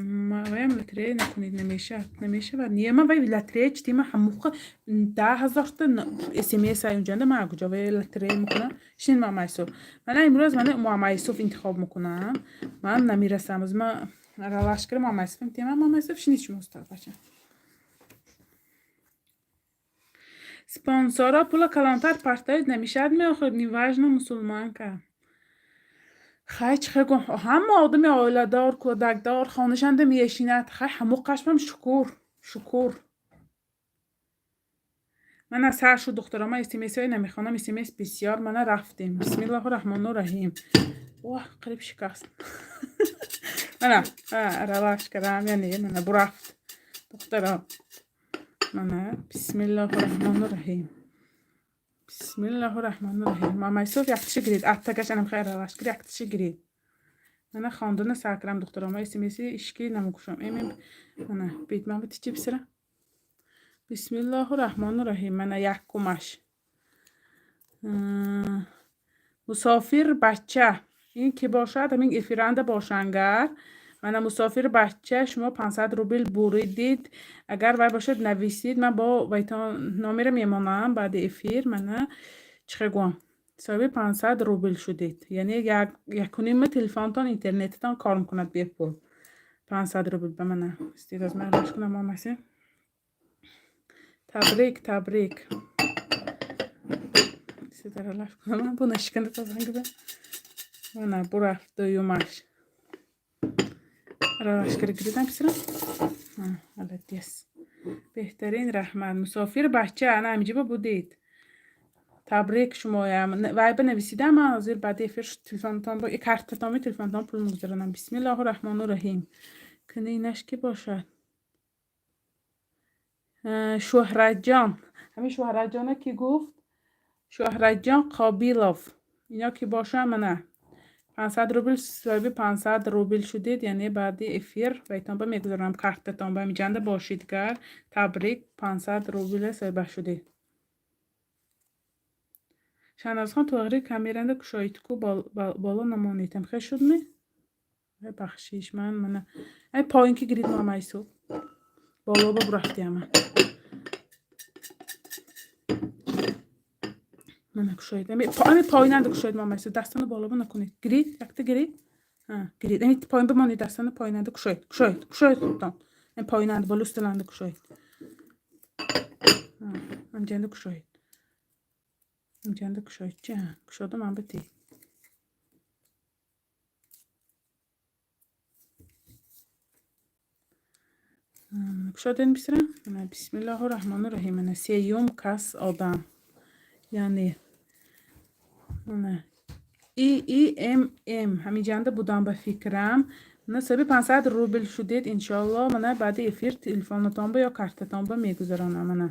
ваям лотерея накунед, намешавад, намешавад. Не, ман вай лотерея чити, ман ҳамуқа 10 000-та смс ай унҷанда, ман куҷо вай лотерея мекунам? Шинед, Мамайсуф. Мана имрӯз мана Мамайсуф интихоб мекунам. Ман намерасам. Аз ман равашкара Мамайсуф мтема, Мамайсуф, шинед шумо, устод бача. Спонсора пула калонтар партоед намешавад меохӯрд, неважно мусулманка. Хай, чӣ хел гум, ҳама одами оиладор, кӯдакдор хонашанда мешинад. Хай, ҳамоқашмам шукур, шукур. Мана сар шуд, духтаро, ман смсҳое намехонам, смс бисёр. Мана рафтем. Бисмиллоҳу раҳмону раҳим. Оҳ, қариб шикаст. Мана раваш кардам, яъне мана бурафт, духтаро. Мана бисмиллоҳу раҳмону раҳим. Бисмиллоҳу раҳмону раҳим. Мамайсуф, яктиша гиред. Аттагаш анам хай раваш гир, яктиша гиред. Мана хондана сар кардам, духтаро. Ман смси ишки намекушам. Эми мана бит ман бити чӣ писара? Бисмиллоҳу раҳмону раҳим. Мана якумаш. Мусофир бача. Ин ки бошад, ҳамин эфиранда бошангар. Мана мусофир бача, шумо 500 рубл буридид. Агар вай бошад, нависид, ман бо вайтон номера мемонам баъди эфир. Мана чӣ хел гӯям, соҳиби 500 рубл шудед. Яъне якунима телефонтон, интернетатон кор мекунад бепул. 500 рубл ба мана. Истед, ман раш кунам омасе. Табрик, табрик. Истед, кунам. Бу нашиканда тазангида. Мана бурафт дуюмаш. Равашкара гиридам, писарам. Молодец. Беҳтарин, раҳмат. Мусофир бача, ана ҳамиҷиба будед. Табрик шумоям. Вай ба нависидам, ман ҳозир баъди эфир телефонтон бо картатон, телефонтон пул мегузаронам. Бисмиллоҳу раҳмону раҳим. Кани инаш ки бошад? Шӯҳратҷон. Ҳамин Шӯҳратҷона ки гуфт? Шӯҳратҷон Қобилов. Ино ки бошам, мана 500 рубл, соҳиби 500 рубл шудед, яъне баъди эфир вайтон ба мегузаронам картатон ба ҳамиҷанда бошид гар. Табрик, 500 рубл соҳиба шудед. Шаҳнозхон, туғри камеранда кушоидку, боло намонед. Хел шудми? Бахшиш, ман мана ай поин ки гирид, мамайсу. Боло ба бурафтиама. Мана кушоед. Ами поинанда кушоед, мамайсу. Дастона боло ба накунед. Гирид, якта гирид. Гирид. Ами поин бимонед, дастона поинанда кушоед. Кушоед, кушоед худтон. Ами поинанда боло усталанда кушоед. Ҳамҷанда кушоед. Ҳамҷанда кушоед. Чи? Кушодам, ам бити. Кушодем, писарам? Мана бисмиллоҳу раҳмону раҳим. Мана сеюм кас одам. Яъне мана И И М М ҳаминҷанда будам, ба фикрам. Мана, соҳиби 500 рубл шудед. Иншоалло, мана, баъди эфир телефонатонба ё картатонба мегузаронам. Мана,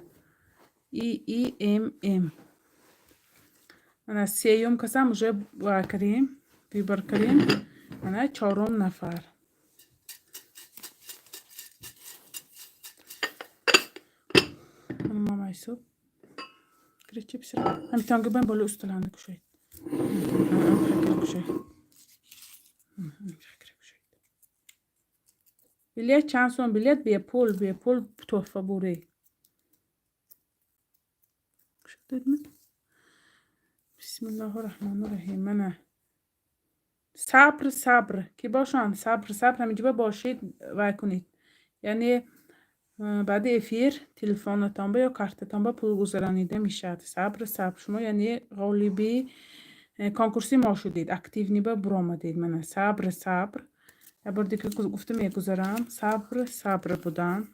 И И М М. Мана, сеюм касам уже кардем, выбор кардем. Мана, чорум нафар. Мамайсу киричи, писарам, ҳамитонга бан боло усталанда кушоед, кушоед. Билет чанд сом? Билет бепул, бепул, туҳфа бурӣ. Кушодедми? Бисмиллоҳу раҳмону раҳим. Мана, Сабр, Сабр ки бошанд? Сабр, Сабр ҳаминҷоба бошед, вай кунед, яъне баъди эфир телефонатонба ё картатонба пул гузаронида мешавад. Сабр, Сабр, шумо, яъне, ғолиби конкурси мо шудед, активный ба буромадед. Мана, Сабр, Сабр, як бор дига гуфта мегузарам: Сабр, Сабр будан.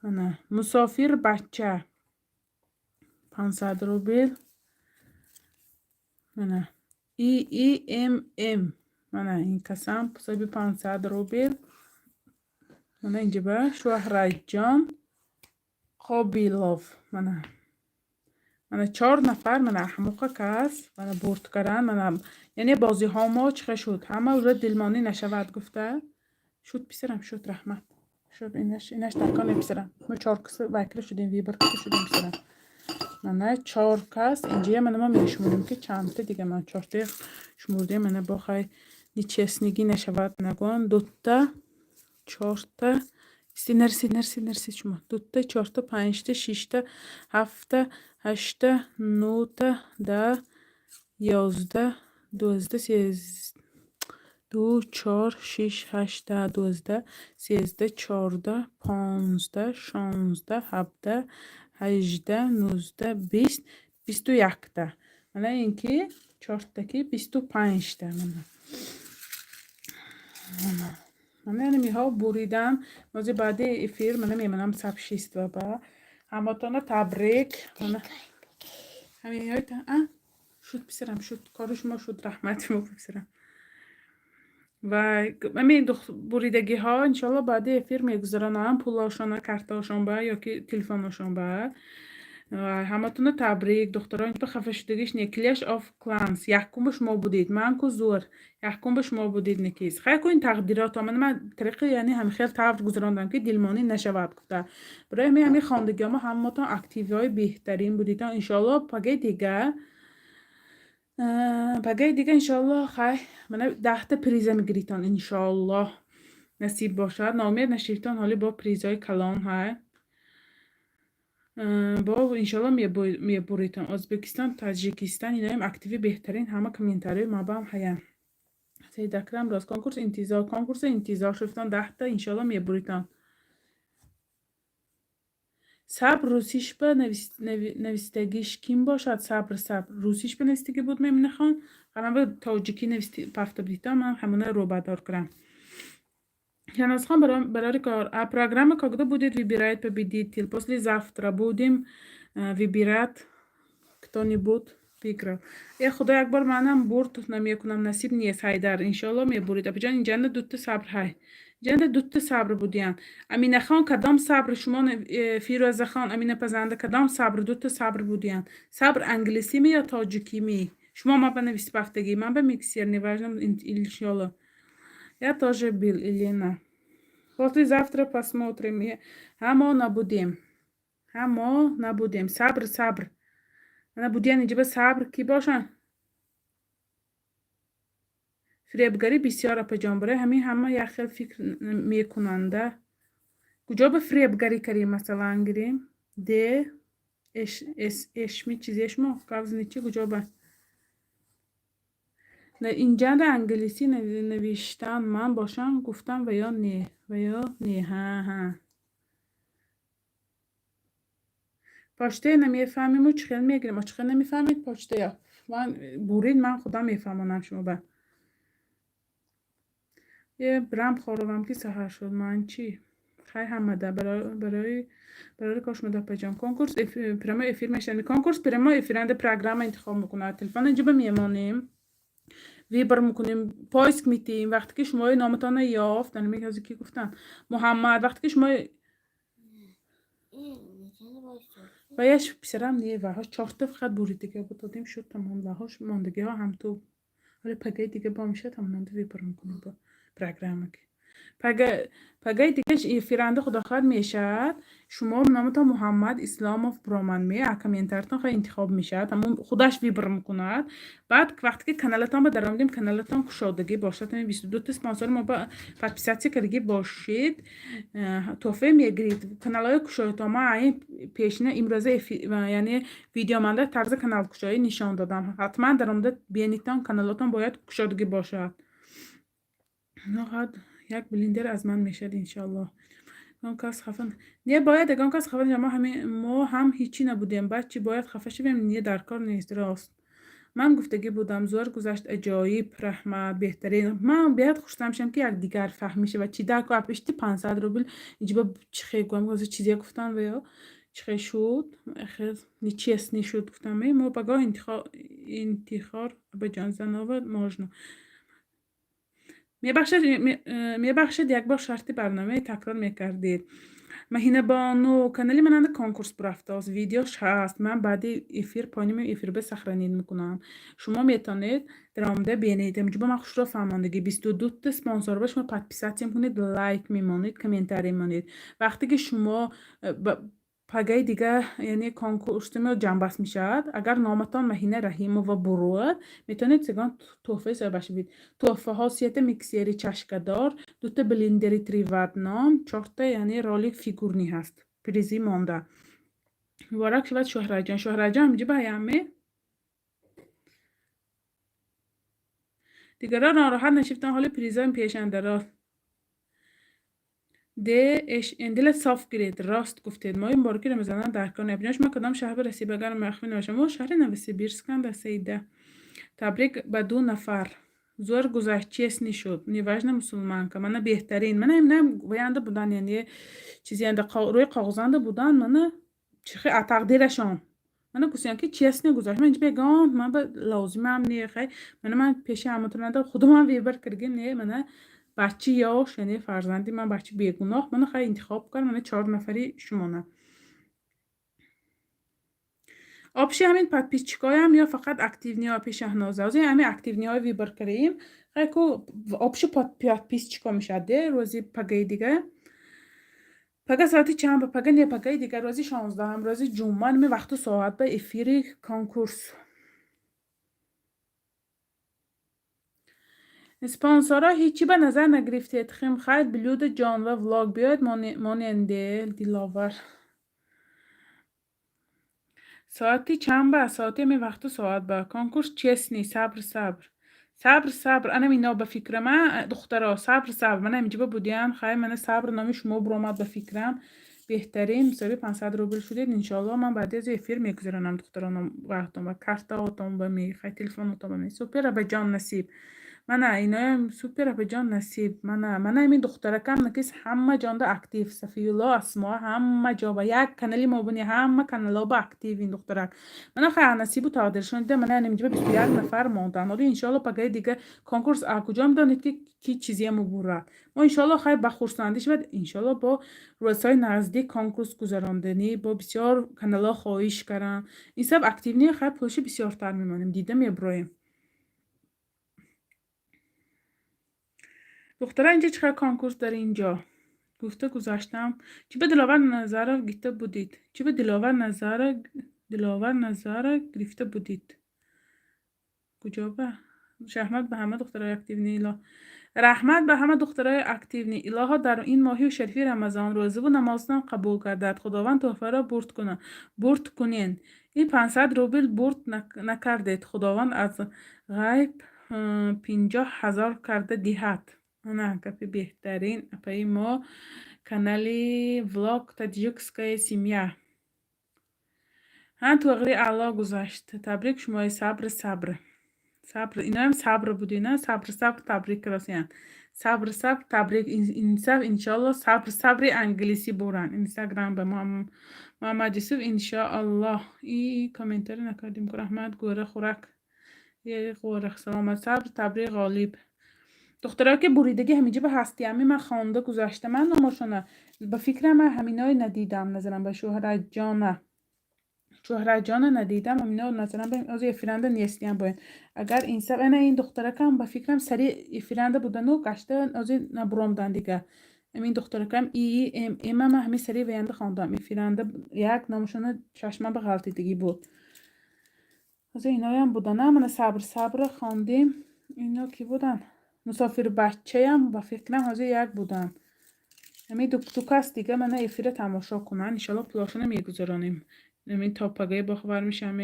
Мана, Мусофир бача, 500 рубл. Мана, И И М М, мана, ин касам соҳиби 500 рубл. Мана, инҷаба Шуҳратҷон Қобилов. Мана, чор нафар. Мана, ҳамоқа кас, мана, бурд кардан. Мана, яъне бозиҳо мо чӣ хел шуд, ҳама уже дилмонӣ нашавад гуфта шуд. Писарам, шуд, раҳмат, шуд. Инаш таконе, писарам. Мо чор кас вайкра шудем, выбор шудем, писарам. Мана, чор кас инҷая. Мана, мо мешуморем, ки чандта дига. Ман чортаи шумурдем. Мана, бо хай нечестный гӣ нашавад нагон. Дутта, чорта, нарсид, нарсид, нарсид шумо. Дутта, чорта, панҷта, шишта, ҳафта, ҳашта, нӯта, 10, 11, 12, ду, чор, шиш, ҳашт, 10, 12, 13, 14, 15, 16, 17, 18, 19, 20, 21-та. Мана, ин ки чортаки, 25-та. Мана, мана, яъне миҳо буридан. Мози баъди эфир, мана, мемонам сообщество ба. Ҳаматона табрик. Мана, ҳаминҳои шуд, писарам, шуд, кори шумо шуд, раҳмати мо, писарам. Ва ҳамин буридагиҳо, иншоалло, баъди эфир мегузаронам пулошона картаошон ба ё ки телефоношон ба. Ва ҳаматона табрик, духтарон. Ба хафашудагиш не. Clash of Clans якумба шумо будед, ман ку зур, якумба шумо будед. Некиз, хай ку, ин тақдирот омада. Ман тариқи, яъне, ҳамихел тавр гузарондам, ки дилмонӣ нашавад гуфта. Барои ҳамин хондагиҳо мо ҳаматон активиҳои беҳтарин будед. Иншоалло, пагаи дига, иншоалло, хай, мана, 10-та приза мегиритон, иншоаллоҳ, насиб бошад. Ноумед нашавитон, ҳоли бо призҳои калон ҳай, бо, иншоалло, мебуритон. Ӯзбекистон, Таҷикистон, иноям активи беҳтарин, ҳама комментариҳои мабам ҳаян. Саид Акрам, рост, конкурс интизор, конкурса интизор шуфтон, 10-та, иншоалло, мебуритон. Сабр русишба навистагиш ким бошад? Сабр, Сабр русишба навистагӣ буд, Меминахон. Қараба тоҷикӣ пафта будитон, ман ҳамона рӯбадор кунам. Шанозхон, барори кор. А программа когда будет выбирать победитель? Послезавтра будем выбирать, кто-нибудь выиграл. Э, худо, як бор манам бурд намекунам, насиб нест. Ҳайдар, иншоалло, мебурид. Апаҷон, инҷанда дутта Сабр ҳай. Инҷанда дутта Сабр будиян. Аминахон, кадом Сабр шумо? Фирӯзахон, Амина пазанда, кадом Сабр? Дутта Сабр будиян. Сабр англисими ё тоҷикими? Шумо ма ба нависи пафтагӣ, ман ба миксер, неважно, иншоалло. Я тоже был, Елена. Послезавтра посмотрим. Ҳамо набудем. Ҳамо набудем. Сабр, Сабр. Мана, будиян инҷа ба Сабр кӣ бошанд? Фиребгарӣ бисёр, апаҷон, барои ҳамин ҳама як хел фикр мекунанда. Куҷо ба фиребгарӣ кардем, масалан, гирем? Д эшми чизешмо гавзничи куҷо ба? Инҷанда англисӣ навиштан, ман бошам гуфтам ва ё не, ва ё не, ҳа, ҳа. Почтая намефаҳмиму чӣ хел мегирем? Чӣ хел намефаҳмед почтая? Ман бурид, ман худам мефаҳмонам шумо ба. Е, бирам хоровам, ки саҳар шуд. Ман чӣ? Хай, ҳамада барои кор шумо, апаҷон. Конкурс прямой эфир мешавад. Конкурс прямой эфиранда программа интихоб мекунад. Телефон инҷо ба мемонем. Выбор мекунем, поиск метиҳем. Вақте ки шумои номатонро ёфт, ки ки гуфтанд, Муҳаммад, вақте ки шумо ва яш писарам не, ваҳош чорта фақат буридига бо додем, шуд, тамом. Ваҳош мондагиҳо ҳам ту ҳоли пагаи дига бо мешад, ҳамонанда выбор мекунем бо программа ки пагаи дига эфиранда, худо хоҳад, мешавад. Шумо номатон Муҳаммад Исломов буроманд, ме комментаритон хоҳ интихоб мешавад, ҳамон худаш выбор мекунад. Баъд вақте ки каналатон ба даромадем, каналатон кушодагӣ бошад, 22-та спонсори мо ба подписаться кардагӣ бошед, тӯҳфа мегиред. Каналҳои кушоятон ма ин пешина имрӯза, яъне видеоманда тарзи каналкушоӣ нишон додам. Ҳатман даромада бинитон, каналотон бояд кушодагӣ бошад. Як блендер аз ман мешавад, иншоаллоҳ. Ягон кас хафа не, бояд ягон кас хафа. Мо мо ҳам ҳичӣ набудем, баъд чӣ бояд хафа шавем? Не, дар кор нест, рост. Ман гуфтагӣ будам, зӯр гузашт, аҷоиб, раҳмат, беҳтарин. Ман беҳад хушҳалам шудам, ки якдигар фаҳмӣ шавад. Чӣ дар ко пишти 500 рубл иҷба чӣ хел гӯям, чизе гуфтам ва ё чӣ хел шуд, нечестный шуд, гуфтам. Мо пагоҳ интихор абаҷон занова можно. Мебахшед, як бор шарти барномаи такрор мекардед. Маҳинабону, канали мананда конкурс бурафтааст, видеош ҳаст. Ман баъди эфир поёни эфир ба сохранить мекунам. Шумо метавонед даромада бинед. Инҷо ман хушро фаҳмондагӣ: 22-та спонсор ба шумо подписаться кунед, лайк мемонед, комментарий мемонед. Вақте ки шумо пагаи дига, яъне конкурсимо ҷамъбаст мешавад, агар номатон Маҳина Раҳимова буруад, метавонед ягон тӯҳфаи соҳиба шавед. Тӯҳфаҳо: сета миксери чашкадор, дута блендери три в одном, чорта, яъне ролик фигурный ҳаст, призӣ монда. Муборак шавад, Шӯҳратҷон. Шӯҳратҷон ҳаминҷо ба аяме дигарро нороҳат нашифтан, ҳоли призои пешандаро дила соф гиред. Рост гуфтед, моҳи мубораки Рамазонан дар кор набинам. Шумо кадом шаҳр расиб, агар махфӣ набошам? Мо шаҳри Новосибирскам, Саида. Табрик ба ду нафар, зӯр гузашт, честный шуд, неважно мусулманка. Мана, беҳтарин, мана имна ваянда будан, яъне чизиянда рӯи коғозанда будан, мана чихе тақдирашон. Мана гуфтам, ки честный гузашт. Ман инҷа бегон ман ба лозимам не, хай, мана ман пеши ҳаматонанда худумам выбор кардагим, не, мана бачаи ёш, яъне фарзанди ман, бачаи бегуноҳ, мана хай интихоб кард, мана чор нафари шумона. Общий ҳамин подписчикоям ё фақат активныйҳо, пи Шаҳноза? Ҳозир ҳамин активныйҳои выбор кардем, хай ку общий подписчико мешавад де. Рӯзи пагаи дига, пага соати чанд ба пага, не, пагаи дига, рӯзи 16-ам, рӯзи ҷумъа, ними вақту соат ба эфири конкурс. Спонсорро ҳечӣ ба назар нагирифтед. Хим хайр, блюдо ҷон ва влог биёед моненде, Диловар. Соати чанд ба? Соати ҳамин вақту соат ба конкурс честный. Сабр, сабр, сабр, сабр. Анам ино ба фикрама, духтаро, сабр, сабр. Мана инҷо будиям, хай, мана сабр номи шумо буромад ба фикрам. Беҳтарин, мусоҳиби 500 рубл шудед. Иншоалло, ман баъди аз эфир мегузаронам, духтаронам, вақтон ба картаотон ба ми, хай, телефонотон ба ми. Супер, абаҷон, насиб. Мана иноям супер, апаҷон, насиб. Мана, мана ҳамин духтаракам накис, ҳама ҷонда актив. Сафиюлло Асмо ҳама ҷо ба як канали мо буни, ҳама каналҳо ба актив ин духтарак. Мана хай, насибу тақдиршон дида, мана инҷо 21 нафар мондан. Ҳоло иншоалло пагаи дига конкурс куҷо медонед, ки ки чизе мубурад. Мо иншоалло хай ба хурсандӣ шавад, иншоалло бо рӯзҳои наздик конкурс гузаронданӣ, бо бисёр каналҳо хоҳиш карданд. Ин сабаб активный, хай, пулши бисёртар мемонем, дида мебуроем. Духтара, инҷа чӣ хел конкурс дар инҷо? Гуфта гузаштам. Чӣ ба Диловар Назаров гирифта будид? Чӣ ба Диловар Назара, Диловар Назара гирифта будид? Куҷо ба? Раҳмат ба ҳама духтарои активный, илоҳ. Раҳмат ба ҳама духтарои активный. Илоҳо, дар ин моҳи шарифи Рамазон рӯзаву намозатон қабул гардад. Худованд тӯҳфаро бурд кунад. Бурд кунен. Ин 500 рубл бурд накардед. Худованд аз ғайб 50 000 карда диҳад. Ана гапи беҳтарин апаи мо, канали влог «Таджикская семья». Ҳа, туғри аъло гузашт. Табрик шумои, сабр, сабр. Сабр, иноям сабр буди, на? Сабр, сабр, табрик расиян. Сабр, сабр, табрик. Инсаф, иншоалло, сабр, сабри англисӣ буранд. Инстаграм ба Муҳаммад Юсуф, иншоаллоҳ. И комментарий накардем. Раҳмат, гӯра хӯрак. Саломат, сабр, табрик, ғолиб. Духтаро, ки буридагӣ ҳаминҷа ба ҳасти, ҳами ман хонда гузашта ман номошона. Ба фикрам, ман ҳаминое надидам, назарам ба Шӯҳратҷона. Шӯҳратҷона надидам, ҳамино назарам ба ози эфиранда нестиям бояд. Агар инсаф ана ин духтаракам, ба фикрам, сари эфиранда будану гашта ози набуромдан дига. Ҳамин духтаракам и м м ман ҳамин сари ваянда хондам. Эфиранда як номошона чашмам ба ғалтидагӣ буд. Ҳозир иноям будана, мана сабр, сабра хондем. Ино кӣ буданд? Мусофирбачаям, ба фикрам, ҳозир як буданд. Ҳамин ду кас дига мана эфира тамошо кунанд. Иншоалло, пулошона мегузаронем. Ҳамин то пагаи бохабар мешавам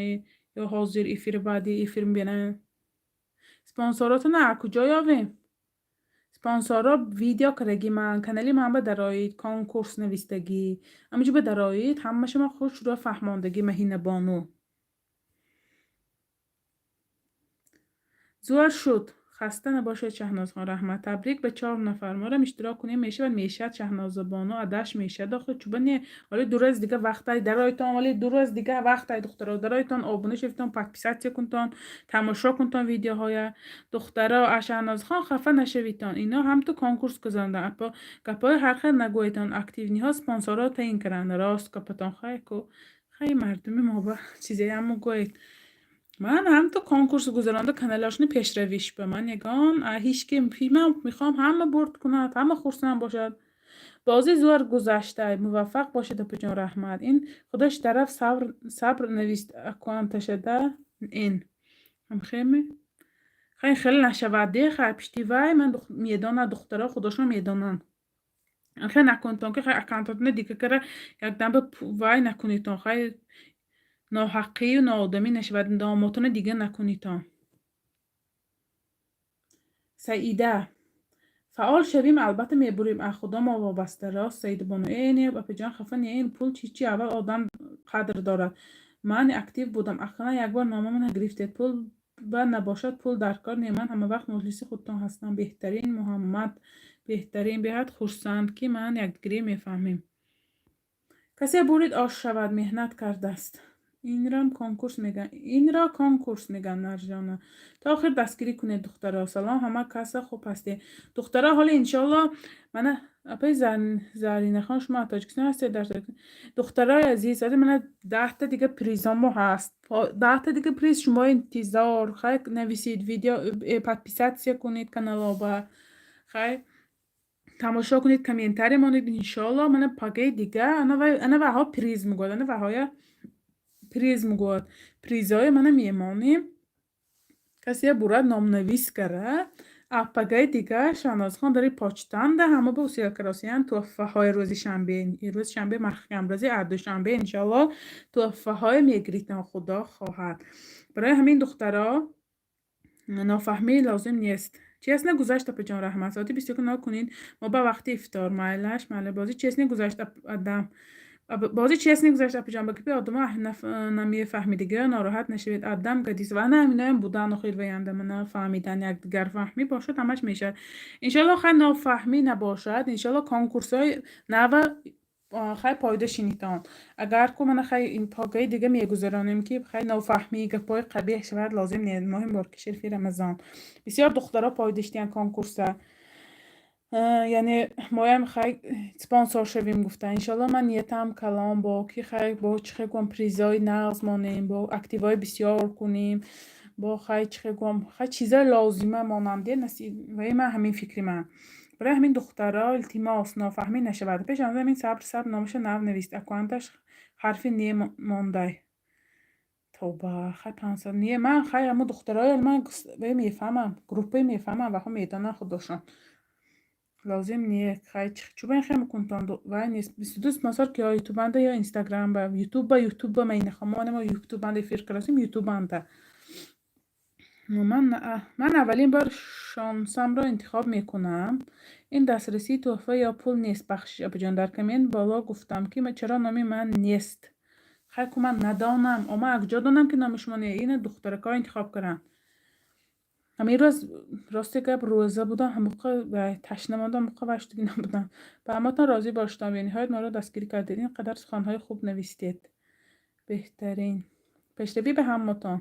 ё ҳозир эфири баъди эфир мебинам. Спонсоротона аз куҷо ёвем? Спонсорро видео кардагӣ ман, канали ман ба дароид, конкурс навистагӣ. Ҳаминҷо ба дароид, ҳамаша ман худ шуруъ фаҳмондагӣ, Маҳинабону. Зур шуд. Хаста набошед, Шаҳнозхон, раҳмат. Табрик ба чор нафар. Морам иштирок кунем, мешавад? Мешавад, Шаҳнозабону, адаш мешавад. Охи чуба не? Ҳоли 2 рӯз дига вақтай дароитон, ҳоли 2 рӯз дига вақтай, духтаро. Дароитон, обуна шавитон, подписаться кунтон, тамошо кунтон видеоҳоя. Духтаро, а Шаҳнозхон хафа нашавитон. Ино ҳам ту конкурс гузарондан. Апо гапҳои ҳар хел нагӯетон. Активный ҳо спонсорро таъин карданд. Рост гапатон, хай ку. Хай, мардуми мо ба чизе ҳамо гӯед. Ман ҳам ту конкурс гузаронда каналашони пешравиш ба ман ягон ҳеҷ ки ман мехоҳам, ҳама бурд кунад, ҳама хурсанд бошад. Бозӣ зур гузашта, муваффақ бошед, апаҷон, раҳмат. Ин худаш тараф сабр, сабр навист аккаунташада ин. Ҳамхеме? Хай, хеле нашавад де, хай пишти вай ман медонад, духтаро худошон медонанд. Хеле накунедтон, ки хай аккаунтотона дига кара якдам ба вай накунедтон, хай ноҳаққию ноодамӣ нашавад, номотона дига накунедтон. Саида, фаъол шавем, албатта мебурем, аз худо мо вобаста. Рост, Саидабону. Э не, апаҷон, хафа не, ин пул чӣ, аввал одам қадр дорад. Ман актив будам, ақаллан якбор номамо нагирифтед. Пул ба набошад, пул дар кор не, ман ҳамавақт мухлиси худтон ҳастам. Беҳтарин, Муҳаммад, беҳтарин, беҳад хурсанд, ки ман якдигарӣ мефаҳмем. Касе бурид, ош шавад, меҳнат кардааст. Инрам конкурс мегӯянд, инро конкурс мегӯянд, Наржона. То охир дастгирӣ кунед, духтаро. Салом, ҳама каса хуб ҳастед, духтаро? Ҳоли иншоалло, мана апаи Заринахон, шумо аз Тоҷикистон ҳастед? Дар духтарои азиз, ҳозир мана 10-та дига призомо ҳаст, 10-та дига приз шумо интизор. Хай, нависед видео, подписаться кунед каналоба, хай тамошо кунед, комментарий монед. Иншоалло, мана пагаи дига ана ваҳо приз мегӯяд, ана ваҳоя приз мегӯяд. Призҳои мана мемонем, касе бурад, номнавис кара. А пагаи дига Шаҳнозхон дари почтанда ҳама ба усил каросиян туҳфаҳои рӯзи шанбе, рӯзи шанбе маҳкам, рӯзи душанбе иншоалло туҳфаҳое мегиритон, худо хоҳад. Барои ҳамин, духтаро, нофаҳмӣ лозим нест. Честно гузашт, апаҷон, раҳмат. Соати 21 нокунед, мо ба вақти ифтор. Майлаш, майла. Бозӣ честно гузашт, адам. Бозӣ честно гузашт, апаҷон. Ба гапи одама намефаҳмидагиё нороҳат нашавед. Адам гадис ва ана ҳаминоям будан охир ваянда мана фаҳмидан, якдигар фаҳмӣ бошад, ҳамаш мешавад. Иншоалло, хай нофаҳмӣ набошад. Иншоалло, конкурсҳои нава хай пойда шинитон. Агар ку мана хай ин погаи дига мегузаронем, ки хай нофаҳмӣ, гапҳои қабеҳ шавад, лозим не. Моҳи мубораки шарифи Рамазон. Бисёр духтаро пойдаштиян конкурса. Яъне моям хай спонсор шавем гуфта. Иншоалло, ман ниятам калон бо ки хай бо чӣ хел гӯям, призҳои нағз монем, бо активҳои бисёр кунем, бо хай чӣ хел гӯям, хай чизҳои лозима монам де ваи ман ҳамин фикри ман. Барои ҳамин, духтаро, илтимос, нофаҳмӣ нашавад. Пеш аз ҳамин сабр, сабр номаша нав навист. Аккаунташ ҳарфи не мондай. Тоба, хай 500 не, ман хай ҳамо духтарои ман мефаҳмам, группаи мефаҳмам, ваҳо медонанд худошон. Лозим не, хай чӯба хел мекунтон, вай нест. 22 спонсор ки ё ютубанда, ё инстаграмба. Ютубба, ютубба ман инахом. Мо ютубанда эфир кардасем, ютубанда. Ман аввалин бор шонсамро интихоб мекунам. Ин дастрасии тӯҳфа ё пул нест, бахшиш, апаҷон. Дар коммент боло гуфтам, ки чаро номи ман нест. Хай ку ман надонам. О, ман аз куҷо донам, ки номи шумо не? Ина духтаракҳо интихоб карданд. Ҳамин рӯз, рости гап, рӯза будам, ҳамоқа ташна мондам, ҳамоқа ваштагӣ набудам. Ба ҳаматон розӣ боштам. Бениҳоят моро дастгирӣ кардед. Ин қадар суханҳои хуб навистед. Беҳтарин. Пешравӣ ба ҳаматон.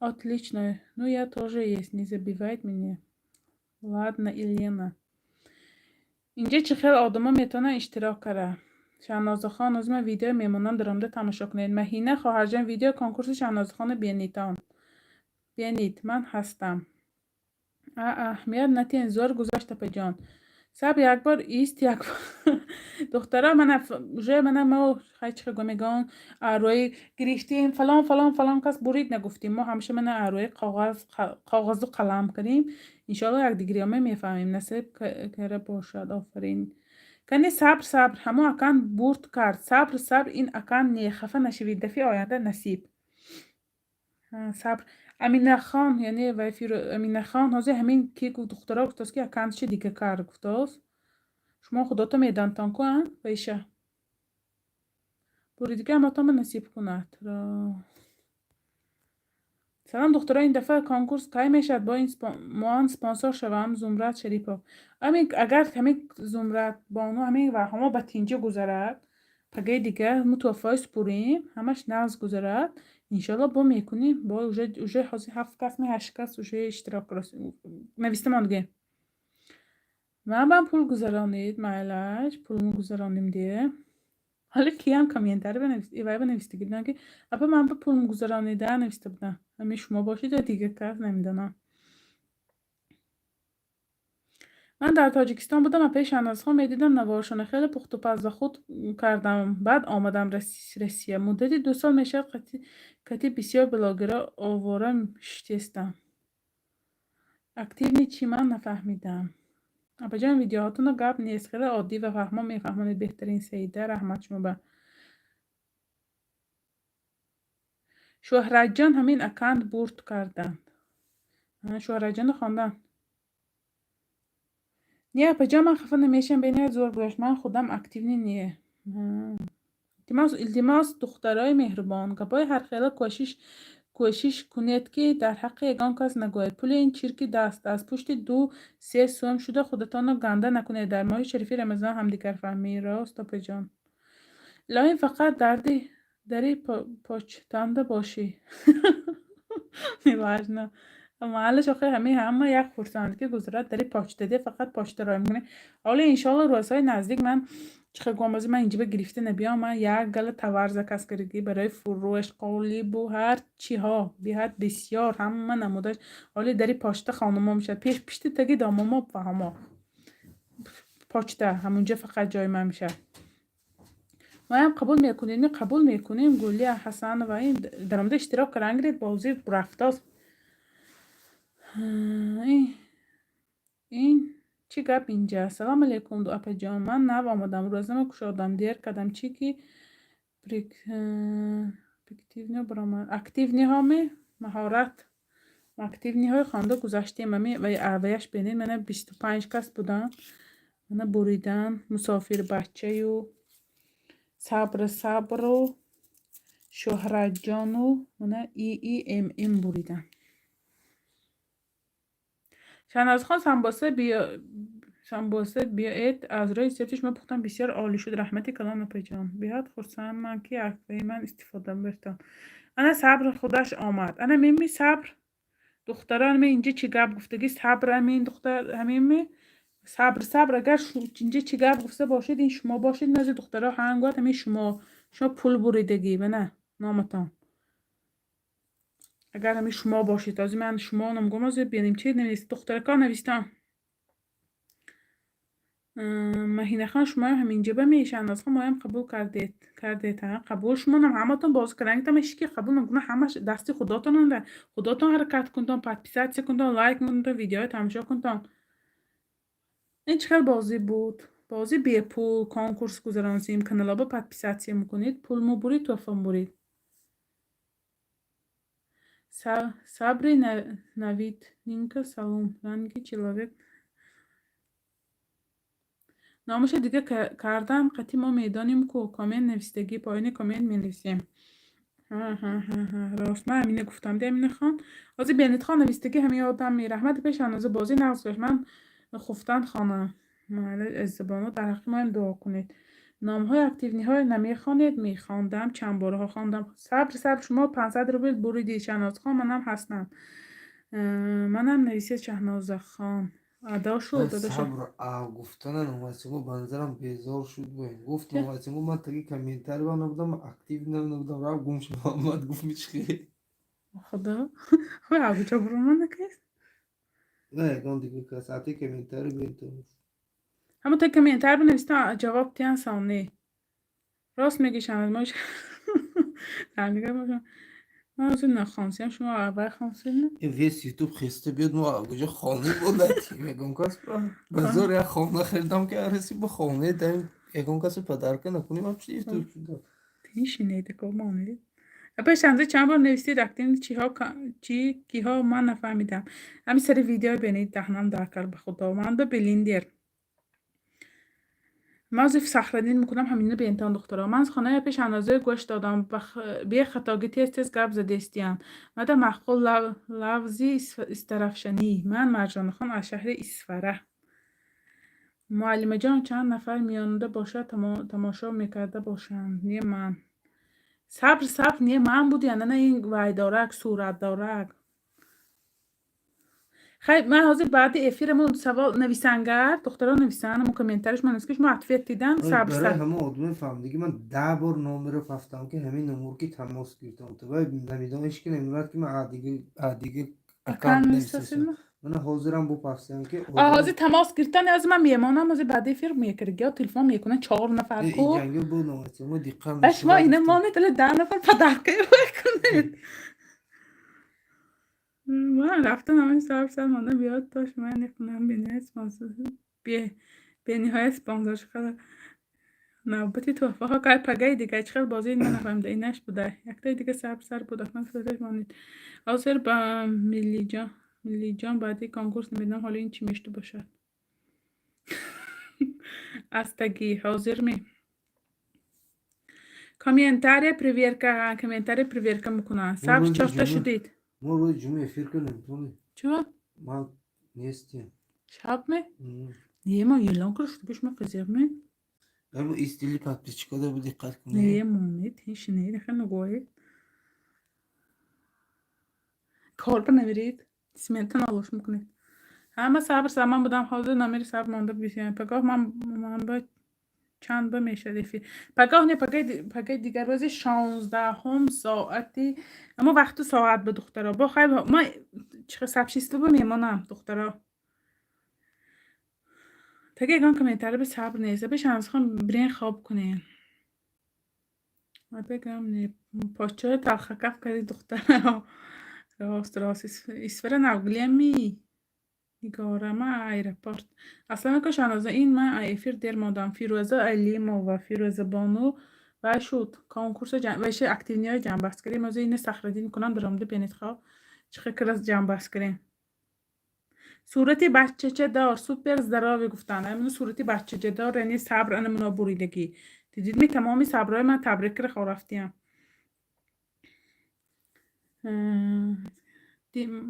Отлично. Ну, я тоже есть, не забивает меня. Ладно, Елена. Инҷа чӣ хел одамо метавонанд иштирок кара? Шаҳнозахон, ҳозир ман видеои меҳмонон даромада тамошо кунед. Маҳина хоҳарҷон, видеои конкурси Шаҳнозахонро бинитон. Бинид, ман ҳастам. А, аҳамият натиҳен, зор гузашт, апаҷон. Сабр, як бор ист, як духтара мана уже мана мо хай чӣ хел мегӯян, рӯи гирифтем, фалон, фалон, фалон кас бурид нагуфтем. Мо ҳамеша мана рӯи коғаз, коғазу қалам кардем. Иншоалло, якдигариёма мефаҳмем. Насиб кара бошад, офарин. Кани, сабр, сабр, ҳамон акан бурд кард. Сабр, сабр, ин акан не, хафа нашавед, дафъи оянда насиб. Сабр. Аминахон, яъне вай Аминахон, ҳозир ҳамин ки духтаро гуфтааст, ки аккаунтши дига кард, гуфтааст. Шумо худото медонтон ку, а вайша. Буридига ҳаматонба насиб кунад. Салом, духтаро, ин дафъа конкурс кай мешавад? Бо ин моан спонсор шавам, Зумрад Шарипов. Ҳамин агар ҳамин Зумрад бону, ҳамин ваҳомо ба тинҷӣ гузарад, пагаи дига мо туҳфаҳои супурем, ҳамаш нағз гузарад, иншоалло, бо мекунем. Бо уже ҳозир ҳафт кас ми ҳашт кас уже иштирок нависта мондагем. Ман бам пул гузаронед, майлаш, пулмо гузаронем де. Ҳоле киям комментарий вай банавистагӣ будам, ки апа, ман ба пулм гузаронида нависта будам. Ҳамин шумо бошед ё дигар кас, намедонам. Ман дар Тоҷикистон будам, апаи Шаҳнозхон, медидам наворшона, хеле пухтупаз ба худ кардам. Баъд омадам Россия. Муддати 2 сол мешавад, кати бисёр блогерҳо овора шитестам. Активный чӣ, ман нафаҳмидам. Апаҷон, видеоҳотонро гап нест, хеле оддӣ ва фаҳмо мефаҳмонед. Беҳтарин, Саида, раҳмат шумо ба. Шӯҳратҷон, ҳамин аккаунт бурд карданд. Шӯҳратҷонро хондам. Не, апаҷон, ман хафа намешавам, бениҳоят зӯр гузашт. Ман худам активный не. Илтимос, илтимос, духтарои меҳрубон, гапҳои ҳархела кӯшиш кунед, ки дар ҳаққи ягон кас нагӯед. Пули ин чирки даст аз пушти 2-3 сӯм шуда худатонро ганда накунед. Дар моҳи шарифи Рамазон ҳамдигарфаҳмӣ. Рост, апаҷон. Илоҳим, фақат дарди дари почтанда бошӣ. Неважно. Маҳаллаш охир ҳамин ҳама як хурсандӣ ки гузарад, дари почта де, фақат почта роя мекунем. Ҳоло, иншоалло, рӯзҳои наздик ман чӣ хел гӯям, ман инҷиба гирифта набиём, ман як гала товар заказ кардагӣ барои фурӯш, қолибу ҳар чиҳо, беҳад бисёр, ҳама намудаш. Ҳоли дари почта хонумо мешавад. Пеш пишти таги домомо ва ҳамо. Почта ҳамунҷа фақат ҷои ман мешавад. Моям қабул мекунем, қабул мекунем. Гулия Ҳасанова, ин даромада иштирок кардан гиред, бозӣ рафтост. Ин чӣ гап инҷа? Салому алейкум, апаҷон. Ман нав омадам, рӯзама кушодам, дер кардам. Чӣ ки активный ҳо ме маҳорат активный ҳои хонда гузаштем. Ами ваяш бинед, мана 25 кас буданд. Мана буридан мусофирбачаю Сабр, Сабру Шӯҳратҷону мана иимм буридан. Шаҳнозхон, самбоса биёед, аз рӯи рецепти шумо пухтам, бисёр олӣ шуд. Раҳмати калон, апаҷон. Беҳад хурсандман, ки ҳарфҳои ман истифода бурдтон. Ана Сабр худаш омад. Ана меми Сабр, духтарон, ами инҷа чӣ гап гуфтагӣ? Сабр, ҳамин духтар, ҳаминми Сабр, Сабр, агар инҷа чӣ гап гуфта бошед, ин шумо бошед, назди духтаро ҳангоят ҳамин шумо пул буридагӣ, мана номатон. Агар ҳамин шумо бошед, ҳозир ман шумо номгӯм, ҳозир бинем чӣ навист духтаракон навистан. Маҳинахон, шумоям ҳаминҷоба ме? Шаҳнозхон, моям қабул кардед, қабул шумонам ҳаматон боз кардан ки қабул накунад, ҳамаш дасти худотонанда. Худотон ҳаракат кунтон, подписаться кунтон, лайк кунтон, видеоро тамошо кунтон. Ин чӣ хел бозӣ буд? Бозӣ бепул, конкурс гузаронсем, каналҳо подписаться мекунед, пул мубурид, туҳфа мубурид. Сабри Навиднинка, салом. Ранги человек номаша дига кардам, қатъи мо медонем ку, коммент навистагӣ, поёни коммент менависем. Рост, ман ҳамина гуфтам, де, Аминахон. Ҳозир Бенитхон навистагӣ, ҳамин ёдам раҳмати пеш ҳанӯза бозӣ нағз гузашт. Ман хуфтан хонам. Майли, азизабону, дар ҳаққи моям дуо кунед. Номҳои активный ҳоро намехонед? Мехондам, чанд борҳо хондам. Сабр, сабр, шумо 500 рубл буридед, Шаҳнозхон, манам ҳастам. Манам нависед, Шаҳнозахон. Адо шуд, адо шуд. Сабр гуфтана Номатсимо ба назарам безор шуд. Гуфт Номатсимо, ман таги комментарий ба набудам, актив набудам, рафт гум шуд. Муҳаммад гуфт мичхе. Худо. Хой абуҷа буроман накест? На, ягон дига кас ати комментарий бентон. Ҳамо та комментарий бинависта, ҷавоб тиян сомне. Рост мегӣ, Шаҳноз, мо дар бошам. Ман ҳозир нахонсиям, шумо аввал хонсед? Весь ютуб хеста биёд, мо куҷо хона бодатим? Ягон кас ба зор як хона харидам, ки араси ба хонаи даем, ягон касе подарка накунем, ам чи ютуб шуда. Тишинед, монед. Апа Шаҳноза, чанд бор нависед активный чиҳо, чи киҳо, ман нафаҳмидам. Ҳамин сари видео бинед, даҳнам дар кард, ба худо. Ман ба блендер. Ман ҳозир сахранин мекунам ҳамина бентон, духтаро. Ман хонаи пеш Шаҳноза гӯш додам, бехатогӣ тез тез гап задестиян. Мада маъқул лавзи истарафшанӣ. Ман Марҷонахон аз шаҳри Исфара. Муаллимаҷон, чанд нафар миёнада бошад, тамошо мекарда бошанд. Не ман. Сабр, сабр, не ман буди, ана ин вайдорак, суратдорак. Хай, ман ҳозир баъди эфирамон савол нависангар, духтаро нависанд, ҳамо комментариш ман ки шумо ответ дидан, сабр. Барои ҳама одаме фаҳмидагӣ, ман 10 бор номеро пафтам, ки ҳамин номер ки тамос гирифтам. Вай намедонам, ҳеч ки намедонад, ки ман адига аккаунт нависасам. Мана ҳозирам бу пафтам, ки Ҳозир тамос гирифтан, ҳозир ман мемонам, ҳозир баъди эфир мекард, ё телефон мекунанд чор нафар ку. Ҷанги бу номатимо диққат. Шумо ина монед, али 10 нафар подарка кунед. Ман рафтам, ҳамин сабр сар монда биёд, то шумо некунам бениҳоят спонсор, бениҳоят спонсор шуд. Навбати тӯҳфаҳо кай? Пагаи дига чӣ хел бозӣ, ман нафаҳмида, инаш буда. Яктаи дига сабр сар буд, акнун сураташ монед. Ҳозир ба Миллиҷон, Миллиҷон баъди конкурс намедонам ҳоло ин чӣ мешуда бошад. Астагӣ ҳозир ме. Комментария проверка, комментария проверка мекунанд. Сабр, чорта шудед. Мо рӯзи ҷумъа эфир кардем, тони. Чё? Ман нестем. Шаб ме? Не, мо эълон кард шуд, шумо қизиқ ме? Абу истили подписчика да бу диққат кунед. Не, монед, ҳеч не, нахел нагӯед. Кор ба намеред, смента налош мекунед. Ҳама сабр сабр, ман будам, ҳозир номери сабр монда бисёр. Пагоҳ ман ба чанд ба мешавад эфир? Пагоҳ не, пагаи дигар рӯзи 16-ҳум соати аммо вақту соат ба, духтаро. Бо хай, ман чихел сообщество ба мемонам, духтаро. Таги ягон комментарий ба сабр нест. Аба Шамсхон, бирен хоб кунен. Ма бегам не, почаро талхакаф карди, духтаро. Рост, рост, Исфара навгулиями Нигорама аэропорт. Аслан ака Шаҳноза, ин ман эфир дер мондам. Фирӯза Алимова, Фирӯза бону вай шуд. Конкурса вайша активный ҳои ҷамъбаст кардем. Ҳозир ина сахраддин мекунам, даромада бинед, хоб. Чӣ хел кара ҷамъбаст кардем. Сурати бачачадор, супер здоровый гуфтанд. Амина сурати бачачадор, яъне сабр ана муно буридагӣ. Дидид ми, тамоми сабрҳои ман табрик кара хорафтиям.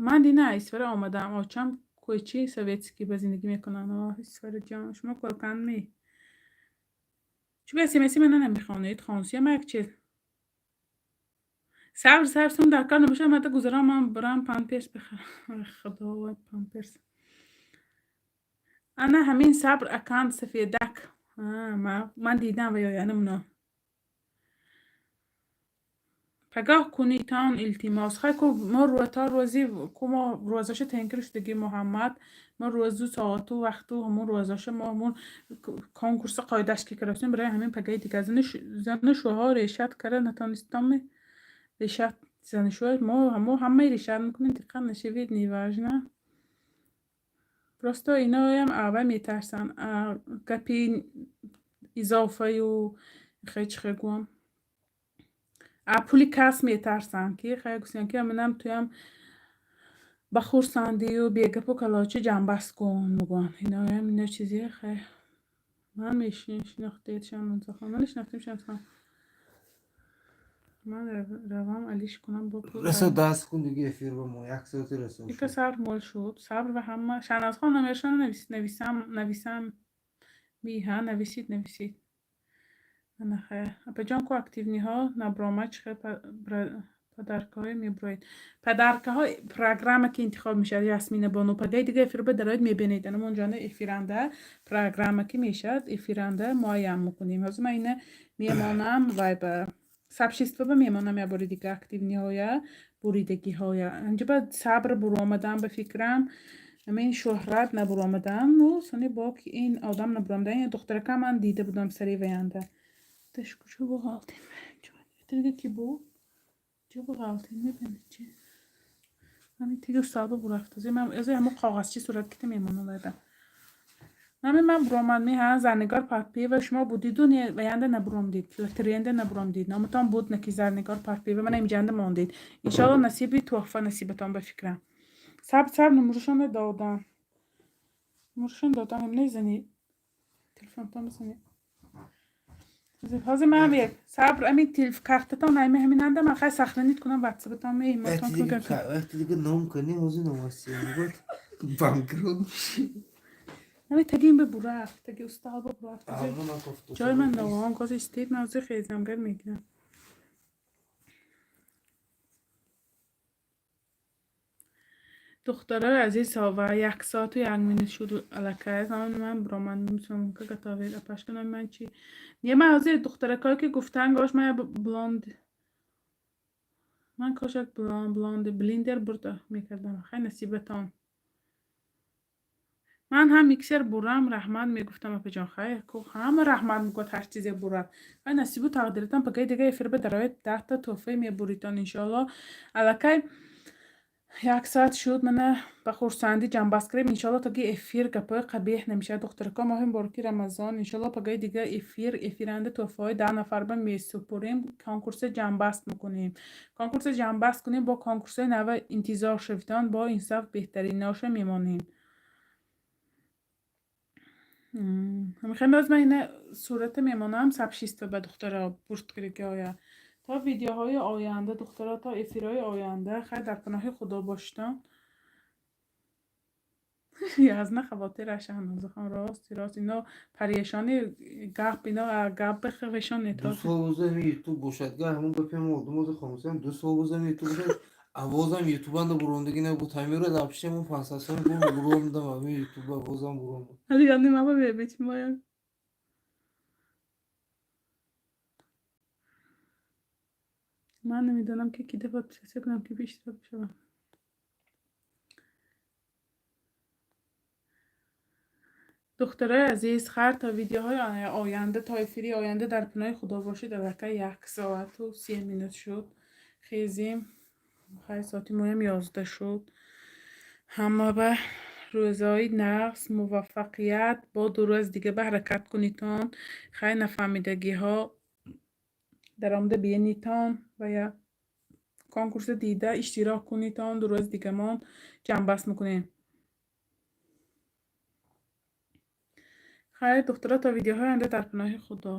Ман дина Исфара омадам. Очам кӯчи советский ба зиндагӣ мекунанд. Оҳ, Исфараҷон, шумо кӯрканд ми? Чун смси мана намехонед? Хонсиям як чиз. Сабр, сабр, сум дар кор набошад, ман гузарам, ман бирам памперс бихарам. Худо, вай памперс. Ана ҳамин сабр акан сафедак. Ман дидам ва ё муно. Пагоҳ кунитон, илтимос. Хай ку, мо то рӯзи ку мо рӯзаша таъин шудагӣ, Муҳаммад, мо рӯзу соату вақту ҳамун рӯзаша мо ҳамун конкурса қоидаш ки кардастем, барои ҳамин пагаи дигар зану шӯҳо решат карда натонистам, решат зану шӯҳ мо ҳамо ҳамаи решат мекунем, диққат нашавед, неважно. Просто иноям аввал метарсанд гапи изофаю хе чӣ хел гӯям, пули кас метарсанд, ки хай гуфтем, ки аминам туям ба хурсандию бегапу калочи ҷамъбаст кун мегӯянд. Иноям ино чизе, хай ман мешинохтед Шаҳнозахон? Ман нашинохтем, Шаҳнозахон. Ман равам алиш кунам бо Расо даст кун дига, эфир ба мо як соати расо. Ика сабр мол шуд. Сабр ва ҳама Шаҳнозхон номершона нависам, нависам. Биҳа, нависид, нависид. Ана апаҷон, ку активный ҳо наброма, чӣ хел подарка ҳое мебуроед? Подарка ҳо программа ки интихоб мешавад, Ясмина бону, пагаи дига эфир бадароед, мебинед. Анамонҷона эфиранда программа ки мешавад, эфиранда муайян мекунем. Ҳозир ман ина мемонам вай ба сообщество ба мемонам, я бори дига активный ҳоя, буридагиҳоя. Анҷа ба сабр буромадан, ба фикрам, ҳамин шӯҳрат набуромадан, ну сони бо ки ин одам набуромадан, ин духтарака ман дида будам сари ваянда. Таш куҷо буғалтем? Дига ки буд? Ҷо буғалтем, мебинед чи? Ҳамин тиги устодо бурафт. Ази ҳамон коғазчи сурат кита мемонам вайба. Нами ман буромад меҳа Зарнигор Парпиева, шумо будиду не, ваянда набуромдид, лотереянда набуромдид. Номатон буд наки Зарнигор Парпиева, мана имҷанда мондед. Иншоалло, насиби туҳфа насибатон, ба фикрам. Сабр, сабр, номурушонро додам. Номурушон додам, незанед. Телефонтон бизанед. Ҳозир ман як сабр, ами картатон ами ҳаминанда ман хай сохранить кунам ватсапатон меҳмотон. Вақти дига ном кунӣ, ҳозир номастӣ банкрот мешӣ. Ами тагим ба бурафт, таги устал ба бурафт. Ҷои ман навоҳон кози истед, ман ҳозир хезамгар мегирам. Духтарои азиз, ва 1 соату 1 минут шуд аллакай. Ман буромад сумка готовит. Апашка, номи ман чи? Не, ман ҳозир духтаракое ки гуфтан, гош ман блонд, ман кош як блонд блендер бурда мекардам. Хай, насибатон. Ман ҳам миксер бурам, раҳмат мегуфтам, апаҷон. Хай, ҳама раҳмат мегӯяд, ҳар чизе бурад. Хай, насибу тақдиритон, пагаи дига эфир бадароед, 10та туҳфае мебуритон, иншоалло. Аллакай 1 соат шуд, мана ба хурсандӣ ҷамъбаст кардем. Иншоалло, таги эфир гапҳои қабеҳ намешавад. Духтарако, моҳи мубораки Рамазон, иншоалло, пагаи дига эфир, эфиранда туҳфаҳои 10 нафарба месупорем, конкурса ҷамъбаст мекунем. Конкурса ҷамъбаст кунем, бо конкурсҳои нава интизор шавитон, бо инсоф беҳтариноша мемонем. Мехоҳем, боз ман ина сурата мемонам сообщество ба духтаро бурд кардагиҳоя. То видеоҳои оянда, духтаро, то эфирҳои оянда, хайр, дар паноҳи Худо бошитон. Язна хавотир Шаҳнозахон, рости рост, ино парешони гап, ино гап бихавешон. 2 сол бозам ютуб бошад, га ҳамон гапи ҳам одамоза хомӯшам, 2 сол бозам ютуб бошад, авозам ютубанда бурондагӣ набуд, ҳамиро дар пишти ҳамон 500 сомон бурондам, ҳамин ютуба бозам бурондам. Ҳали ёдни мама мебечимоям. Ман намедонам, ки ки дафъа подписаться кунам, ки иштирок шавам. Духтарои азиз, хайр, то видеоҳои оянда, то эфири оянда дар паноҳи Худо бошед. Аллакай 1 соату 30 минут шуд. Хезем. Хайр, соати моям 11 шуд. Ҳама ба рӯзҳои нағз, муваффақият, бо 2 рӯз дига ба ҳаракат кунитон. Хайр, нафаҳмидагиҳо даромада бинитон ва я конкурса дида иштирок кунитон. 2 рӯз дигамон ҷамъбаст мекунем. Хайр, духтаро, то видеоҳои оянда дар паноҳи Худо.